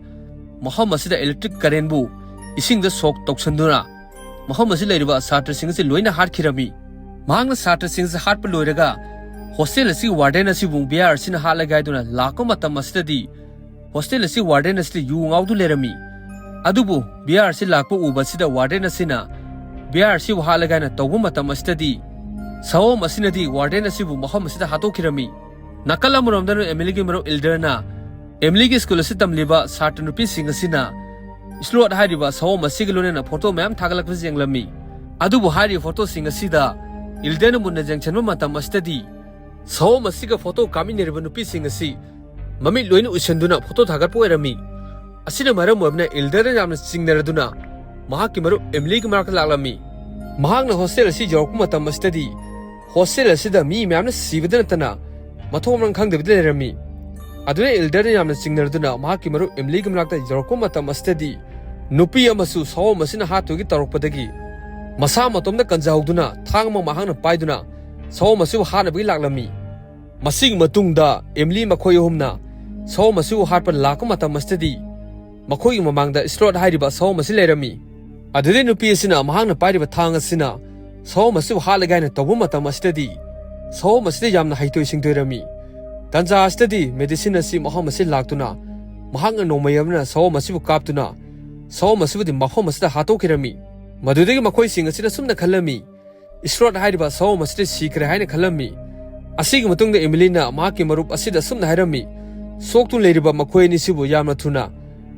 ꯃꯐꯝ ꯑꯁꯤꯗ ꯏꯂꯦꯛꯇ꯭ꯔꯤꯛ ꯀꯔꯦꯟꯕꯨ ꯏꯁꯤꯡꯗ ꯁꯣꯛ ꯇꯧꯁꯟꯗꯨꯅ ꯃꯐꯝ ꯑꯁꯤ ꯂꯩꯔꯤꯕ ꯁꯥꯇ꯭ꯔꯁꯤꯡ ꯑꯁꯤ ꯂꯣꯏꯅ ꯍꯥꯠꯈꯤꯔꯝꯃꯤ꯫ ꯃꯍꯥꯛꯅ ꯁꯥꯇ꯭ꯔꯁꯤꯡ ꯑꯁꯤ ꯍꯥꯠꯄ ꯂꯣꯏꯔꯒ ꯍꯣꯁꯇꯦꯜ ꯑꯁꯤꯒꯤ ꯋꯥꯔꯗꯦꯟ ꯑꯁꯤꯕꯨ ꯕꯤ ꯑꯥꯔ ꯑꯁꯤꯅ ꯍꯥꯠꯂꯒꯦ ꯍꯥꯏꯗꯨꯅ ꯂꯥꯛꯄ ꯃꯇꯝ ꯑꯁꯤꯗꯗꯤ, ꯍꯣꯁꯇꯦꯜ ꯑꯁꯤ ꯋꯥꯔꯗꯦꯟ ꯑꯁꯤꯗ ꯌꯨ ꯉꯥꯎꯗꯨꯅ ꯂꯩꯔꯝꯃꯤ꯫ ꯑꯗꯨꯕꯨ ꯕꯤ ꯑꯥꯔ ꯑꯁꯤ ꯂꯥꯛꯄ ꯎꯕ ꯑꯁꯤꯗ ꯋꯥꯔꯗꯦꯟ ꯑꯁꯤꯅ ꯕꯤ ꯑꯥꯔ ꯑꯁꯤꯕꯨ ꯍꯥꯠꯂꯒꯦ ꯍꯥꯏꯅ ꯇꯧꯕ ꯃꯇꯝ ꯑꯁꯤꯗꯗꯤ, ꯁꯑꯣꯝ ꯑꯁꯤꯅꯗꯤ ꯋꯥꯔꯗꯦꯟ ꯑꯁꯤꯕꯨ ꯃꯐꯝ ꯑꯁꯤꯗ ꯍꯥꯠꯇꯣꯛꯈꯤꯔꯝꯃꯤ꯫ ꯅꯥꯀꯜ ꯑꯃꯔꯣꯝꯗꯅ ꯑꯦꯃꯤꯂꯤꯒꯤ ꯃꯔꯨꯞ ꯏꯜꯗꯔꯅ ꯑꯦꯃꯤꯂꯤꯒꯤ ꯁ꯭ꯀꯨꯜ ꯑꯁꯤ ꯇꯝꯂꯤꯕ ꯁꯥꯇ꯭ꯔ ꯅꯨꯄꯤꯁꯤꯡ ꯑꯁꯤꯅ ꯁ꯭ꯂꯣꯠ ꯍꯥꯏꯔꯤꯕ ꯁꯑꯣꯝ ꯑꯁꯤꯒ ꯂꯣꯏꯅꯅ ꯐꯣꯇꯣ ꯃꯌꯥꯝ ꯊꯥꯒꯠꯂꯛꯄꯁꯤ ꯌꯦꯡꯂꯝꯃꯤ꯫ ꯑꯗꯨꯕꯨ ꯍꯥꯏꯔꯤꯕ ꯐꯣꯇꯣꯁꯤꯡ ꯑꯁꯤꯗ ꯏꯜꯗꯔꯅ ꯃꯨꯟꯅ ꯌꯦꯡꯁꯤꯟꯕ ꯃꯇꯝ ꯑꯁꯤꯗꯗꯤ, ꯁꯑꯣꯝ ꯑꯁꯤꯒ ꯐꯣꯇꯣ ꯀꯥꯞꯃꯤꯟꯅꯔꯤꯕ ꯅꯨꯄꯤꯁꯤꯡ ꯑꯁꯤ ꯃꯃꯤꯠ ꯂꯣꯏꯅ ꯎꯏꯁꯤꯟꯗꯨꯅ ꯐꯣꯇꯣ ꯊꯥꯒꯠꯄ ꯑꯣꯏꯔꯝꯃꯤ꯫ ꯑꯁꯤꯅ ꯃꯔꯝ ꯑꯣꯏꯕꯅ ꯏꯜꯗꯔꯅ ꯌꯥꯝꯅ ꯆꯤꯡꯅꯔꯗꯨꯅ ꯃꯍꯥꯛꯀꯤ ꯃꯔꯨꯞ ꯑꯦꯃꯤꯂꯤꯒꯤ ꯃꯅꯥꯛꯇ ꯂꯥꯛꯂꯝꯃꯤ꯫ ꯃꯍꯥꯛꯅ ꯍꯣꯁꯇꯦꯜ ꯑꯁꯤ ꯌꯧꯔꯛꯄ ꯃꯇꯝ ꯑꯁꯤꯗꯗꯤ ꯍꯣꯁꯇꯦꯜ ꯑꯁꯤꯗ ꯃꯤ ꯃꯌꯥꯝꯅ ꯁꯤꯕꯗ ꯅꯠꯇꯅ ꯃꯊꯣꯡ ꯃꯔꯝ ꯈꯪꯗꯕꯤꯗ ꯂꯩꯔꯝꯃꯤ꯫ ꯑꯗꯨꯅ ꯏꯜꯗꯔꯅ ꯌꯥꯝꯅ ꯆꯤꯡꯅꯔꯗꯨꯅ ꯃꯍꯥꯛꯀꯤ ꯃꯔꯨꯞ ꯑꯦꯃꯤꯂꯤꯒꯤ ꯃꯅꯥꯛꯇ ꯌꯧꯔꯛꯄ ꯃꯇꯝ ꯑꯁꯤꯗꯗꯤ, ꯅꯨꯄꯤ ꯑꯃꯁꯨ ꯁꯑꯣꯝ ꯑꯁꯤꯅ ꯍꯥꯠꯇꯣꯏꯒꯤ ꯇꯧꯔꯛꯄꯗꯒꯤ ꯃꯁꯥ ꯃꯇꯣꯝꯇ ꯀꯟꯖꯍꯧꯗꯨꯅ ꯊꯥꯡ ꯑꯃ ꯃꯍꯥꯛꯅ ꯄꯥꯏꯗꯨꯅ ꯁꯑꯣꯝ ꯑꯁꯤꯕꯨ ꯍꯥꯠꯅꯕꯒꯤ ꯂꯥꯛꯂꯝꯃꯤ꯫ ꯃꯁꯤꯒꯤ ꯃꯇꯨꯡꯗ ꯑꯦꯃꯤꯂꯤ ꯃꯈꯣꯏ ꯑꯍꯨꯝꯅ ꯁꯑꯣꯝ ꯑꯁꯤꯕꯨ ꯍꯥꯠꯄ ꯂꯥꯛꯄ ꯃꯇꯝ ꯑꯁꯤꯗꯗꯤ, ꯃꯈꯣꯏꯒꯤ ꯃꯃꯥꯡꯗ ꯁ꯭ꯂꯣꯠ ꯍꯥꯏꯔꯤꯕ ꯁꯑꯣꯝ ꯑꯁꯤ ꯂꯩꯔꯝꯃꯤ꯫ ꯑꯗꯨꯗꯩ ꯅꯨꯄꯤ ꯑꯁꯤꯅ ꯃꯍꯥꯛꯅ ꯄꯥꯏꯔꯤꯕ ꯊꯥꯡ ꯑꯁꯤꯅ ꯁꯑꯣꯝ ꯑꯁꯤꯕꯨ ꯍꯥꯠꯂꯒꯦ ꯍꯥꯏꯅ ꯇꯧꯕ ꯃꯇꯝ ꯑꯁꯤꯗꯗꯤ, ꯁꯑꯣꯝ ꯑꯁꯤꯗ ꯌꯥꯝꯅ ꯍꯩꯊꯣꯏ ꯁꯤꯡꯊꯣꯏꯔꯝꯃꯤ꯫ ꯇꯟꯖꯥ ꯑꯁꯤꯗꯗꯤ ꯃꯦꯗꯤꯁꯤꯟ ꯑꯁꯤ ꯃꯐꯝ ꯑꯁꯤ ꯂꯥꯛꯇꯨꯅ ꯃꯍꯥꯛꯅ ꯅꯣꯡꯃꯩ ꯑꯃꯅ ꯁꯑꯣꯝ ꯑꯁꯤꯕꯨ ꯀꯥꯞꯇꯨꯅ ꯁꯑꯣꯝ ꯑꯁꯤꯕꯨꯗꯤ ꯃꯐꯝ ꯑꯁꯤꯗ ꯍꯥꯠꯇꯣꯛꯈꯤꯔꯝꯃꯤ꯫ ꯃꯗꯨꯗꯒꯤ ꯃꯈꯣꯏꯁꯤꯡ ꯑꯁꯤꯅ ꯁꯨꯝꯅ ꯈꯜꯂꯝꯃꯤ, ꯏꯁ꯭ꯂꯣꯠ ꯍꯥꯏꯔꯤꯕ ꯁꯑꯣꯝ ꯑꯁꯤꯗꯤ ꯁꯤꯈ꯭ꯔꯦ ꯍꯥꯏꯅ ꯈꯜꯂꯝꯃꯤ꯫ ꯑꯁꯤꯒꯤ ꯃꯇꯨꯡꯗ ꯑꯦꯃꯤꯂꯤꯅ ꯃꯍꯥꯛꯀꯤ ꯃꯔꯨꯞ ꯑꯁꯤꯗ ꯑꯁꯨꯝꯅ ꯍꯥꯏꯔꯝꯃꯤ, "ꯁꯣꯛꯇꯨꯅ ꯂꯩꯔꯤꯕ ꯃꯈꯣꯏ ꯑꯅꯤꯁꯤꯕꯨ ꯌꯥꯝꯅ ꯊꯨꯅ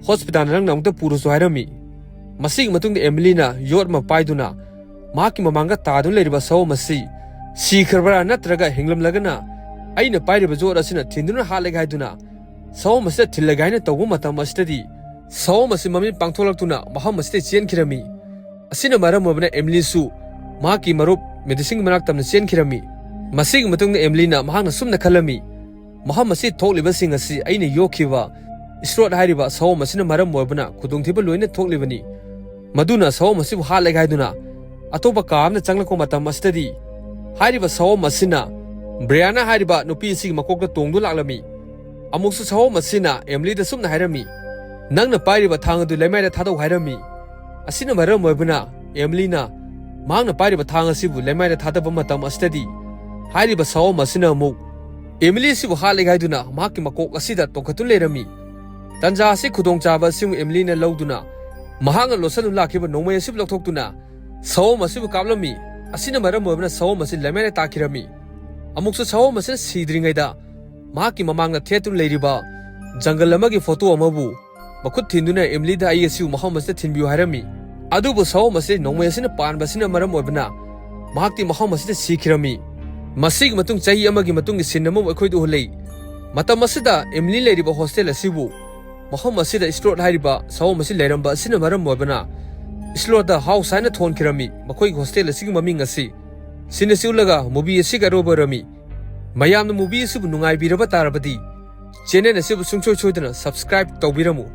ꯍꯣꯁꯄꯤꯇꯥꯜꯗ ꯅꯪꯅ ꯑꯃꯨꯛꯇ ꯄꯨꯔꯁꯨ" ꯍꯥꯏꯔꯝꯃꯤ꯫ ꯃꯁꯤꯒꯤ ꯃꯇꯨꯡꯗ ꯑꯦꯃꯤꯂꯤꯅ ꯌꯣꯠ ꯑꯃ ꯄꯥꯏꯗꯨꯅ ꯃꯍꯥꯛꯀꯤ ꯃꯃꯥꯡꯗ ꯇꯥꯗꯨꯅ ꯂꯩꯔꯤꯕ ꯁꯑꯣꯝ ꯑꯁꯤ ꯁꯤꯈ꯭ꯔꯕ꯭ꯔꯥ ꯅꯠꯇ꯭ꯔꯒ ꯍꯤꯡꯂꯝꯂꯒꯅ ꯑꯩꯅ ꯄꯥꯏꯔꯤꯕ ꯌꯣꯠ ꯑꯁꯤꯅ ꯊꯤꯟꯗꯨꯅ ꯍꯥꯠꯂꯒꯦ ꯍꯥꯏꯗꯨꯅ ꯁꯑꯣꯝ ꯑꯁꯤꯗ ꯊꯤꯜꯂꯒꯦ ꯍꯥꯏꯅ ꯇꯧꯕ ꯃꯇꯝ ꯑꯁꯤꯗꯗꯤ ꯁꯑꯣꯝ ꯑꯁꯤ ꯃꯃꯤꯠ ꯄꯥꯡꯊꯣꯛꯂꯛꯇꯨꯅ ꯃꯐꯝ ꯑꯁꯤꯗ ꯆꯦꯟꯈꯤꯔꯝꯃꯤ꯫ ꯑꯁꯤꯅ ꯃꯔꯝ ꯑꯣꯏꯕꯅ ꯑꯦꯃꯤꯂꯤꯁꯨ ꯃꯍꯥꯛꯀꯤ ꯃꯔꯨꯞ ꯃꯦꯗꯤꯁꯤꯟꯒꯤ ꯃꯅꯥꯛ ꯇꯝꯅ ꯆꯦꯟꯈꯤꯔꯝꯃꯤ꯫ ꯃꯁꯤꯒꯤ ꯃꯇꯨꯡꯗ ꯑꯦꯃꯤꯂꯤꯅ ꯃꯍꯥꯛꯅ ꯁꯨꯝꯅ ꯈꯜꯂꯝꯃꯤ, ꯃꯐꯝ ꯑꯁꯤ ꯊꯣꯛꯂꯤꯕꯁꯤꯡ ꯑꯁꯤ ꯑꯩꯅ ꯌꯣꯛꯈꯤꯕ ꯏꯁꯂꯣꯠ ꯍꯥꯏꯔꯤꯕ ꯁꯑꯣꯝ ꯑꯁꯤꯅ ꯃꯔꯝ ꯑꯣꯏꯕꯅ ꯈꯨꯗꯣꯡꯊꯤꯕ ꯂꯣꯏꯅ ꯊꯣꯛꯂꯤꯕꯅꯤ꯫ ꯃꯗꯨꯅ ꯁꯑꯣꯝ ꯑꯁꯤꯕꯨ ꯍꯥꯠꯂꯒꯦ ꯍꯥꯏꯗꯨꯅ ꯑꯇꯣꯞꯄ ꯀꯥ ꯑꯃꯗ ꯆꯪꯂꯛꯄ ꯃꯇꯝ ꯑꯁꯤꯗꯗꯤ ꯍꯥꯏꯔꯤꯕ ꯁꯑꯣꯝ ꯑꯁꯤꯅ ꯕ꯭ꯔꯤꯌꯥꯅꯥ ꯍꯥꯏꯔꯤꯕ ꯅꯨꯄꯤ ꯑꯁꯤꯒꯤ ꯃꯀꯣꯛꯇ ꯇꯣꯡꯗꯨ ꯂꯥꯛꯂꯝꯃꯤ꯫ ꯑꯃꯨꯛꯁꯨ ꯁꯑꯣꯝ ꯑꯁꯤꯅ ꯑꯦꯃꯤꯂꯤꯗ ꯁꯨꯝꯅ ꯍꯥꯏꯔꯝꯃꯤ, "ꯅꯪꯅ ꯄꯥꯏꯔꯤꯕ ꯊꯥꯡ ꯑꯗꯨ ꯂꯩꯃꯥꯏꯗ ꯊꯥꯗꯧ" ꯍꯥꯏꯔꯝꯃꯤ꯫ ꯑꯁꯤꯅ ꯃꯔꯝ ꯑꯣꯏꯕꯅ ꯑꯦꯃꯤꯂꯤꯅ ꯃꯍꯥꯛꯅ ꯄꯥꯏꯔꯤꯕ ꯊꯥꯡ ꯑꯁꯤꯕꯨ ꯂꯩꯃꯥꯏꯗ ꯊꯥꯗꯕ ꯃꯇꯝ ꯑꯁꯤꯗꯗꯤ ꯍꯥꯏꯔꯤꯕ ꯁꯑꯣꯝ ꯑꯁꯤꯅ ꯑꯃꯨꯛ ꯑꯦꯃꯤꯂꯤ ꯑꯁꯤꯕꯨ ꯍꯥꯠꯂꯒꯦ ꯍꯥꯏꯗꯨꯅ ꯃꯍꯥꯛꯀꯤ ꯃꯀꯣꯛ ꯑꯁꯤꯗ ꯇꯣꯡꯈꯠꯇꯨꯅ ꯂꯩꯔꯝꯃꯤ꯫ ꯇꯟꯖꯥ ꯑꯁꯤ ꯈꯨꯗꯣꯡꯆꯥꯕ ꯑꯁꯤꯕꯨ ꯑꯦꯃꯤꯂꯤꯅ ꯂꯧꯗꯨꯅ ꯃꯍꯥꯛꯅ ꯂꯣꯠꯁꯤꯟꯗꯨꯅ ꯂꯥꯛꯈꯤꯕ ꯅꯣꯡꯃꯩ ꯑꯁꯤꯕꯨ ꯂꯧꯊꯣꯛꯇꯨꯅ ꯁꯑꯣꯝ ꯑꯁꯤꯕꯨ ꯀꯥꯞꯂꯝꯃꯤ꯫ ꯑꯁꯤꯅ ꯃꯔꯝ ꯑꯣꯏꯕꯅ ꯁꯑꯣꯝ ꯑꯁꯤ ꯂꯩꯃꯥꯏꯗ ꯇꯥꯈꯤꯔꯝꯃꯤ꯫ ꯑꯃꯨꯛꯁꯨ ꯁꯑꯣꯝ ꯑꯁꯤꯅ ꯁꯤꯗ꯭ꯔꯤꯉꯩꯗ ꯃꯍꯥꯛꯀꯤ ꯃꯃꯥꯡꯗ ꯊꯦꯠꯇꯨꯅ ꯂꯩꯔꯤꯕ ꯖꯪꯒꯜ ꯑꯃꯒꯤ ꯐꯣꯇꯣ ꯑꯃꯕꯨ ꯃꯈꯨꯠ ꯊꯤꯟꯗꯨꯅ ꯑꯦꯃꯤꯂꯤꯗ "ꯑꯩ ꯑꯁꯤꯕꯨ ꯃꯐꯝ ꯑꯁꯤꯗ ꯊꯤꯟꯕꯤꯌꯨ" ꯍꯥꯏꯔꯝꯃꯤ꯫ ꯑꯗꯨꯕꯨ ꯁꯑꯣꯝ ꯑꯁꯤ ꯅꯣꯡꯃꯩ ꯑꯁꯤꯅ ꯄꯥꯟꯕ ꯑꯁꯤꯅ ꯃꯔꯝ ꯑꯣꯏꯕꯅ ꯃꯍꯥꯛꯇꯤ ꯃꯐꯝ ꯑꯁꯤꯗ ꯁꯤꯈꯤꯔꯝꯃꯤ꯫ ꯃꯁꯤꯒꯤ ꯃꯇꯨꯡ ꯆꯍꯤ ꯑꯃꯒꯤ ꯃꯇꯨꯡꯒꯤ ꯁꯤꯟ ꯑꯃꯕꯨ ꯑꯩꯈꯣꯏꯗ ꯎꯍꯜꯂꯤ꯫ ꯃꯇꯝ ꯑꯁꯤꯗ ꯑꯦꯃꯤꯂꯤ ꯂꯩꯔꯤꯕ ꯍꯣꯁꯇꯦꯜ ꯑꯁꯤꯕꯨ ꯃꯐꯝ ꯑꯁꯤꯗ ꯏꯁꯂꯣꯠ ꯍꯥꯏꯔꯤꯕ ꯁꯑꯣꯝ ꯑꯁꯤ ꯂꯩꯔꯝꯕ ꯑꯁꯤꯅ ꯃꯔꯝ ꯑꯣꯏꯕꯅ ꯏꯁꯂꯣꯠꯇ ꯍꯥꯎꯁ ꯍꯥꯏꯅ ꯊꯣꯟꯈꯤꯔꯝꯃꯤ꯫ ꯃꯈꯣꯏꯒꯤ ꯍꯣꯁꯇꯦꯜ ꯑꯁꯤꯒꯤ ꯃꯃꯤꯡ ꯑꯁꯤ ꯁꯤꯅ ꯁꯤ ꯎꯠꯂꯒ ꯃꯨꯚꯤ ꯑꯁꯤꯒꯤ ꯑꯔꯣꯏꯕ ꯑꯣꯏꯔꯝꯃꯤ꯫ ꯃꯌꯥꯝꯅ ꯃꯨꯚꯤ ꯑꯁꯤꯕꯨ ꯅꯨꯡꯉꯥꯏꯕꯤꯔꯕ ꯇꯥꯔꯕꯗꯤ ꯆꯦꯅꯦꯜ ꯑꯁꯤꯕꯨ ꯁꯨꯡꯁꯣꯏ ꯁꯣꯏꯗꯅ ꯁꯕꯁꯀ꯭ꯔꯥꯏꯕ ꯇꯧꯕꯤꯔꯝꯃꯨ꯫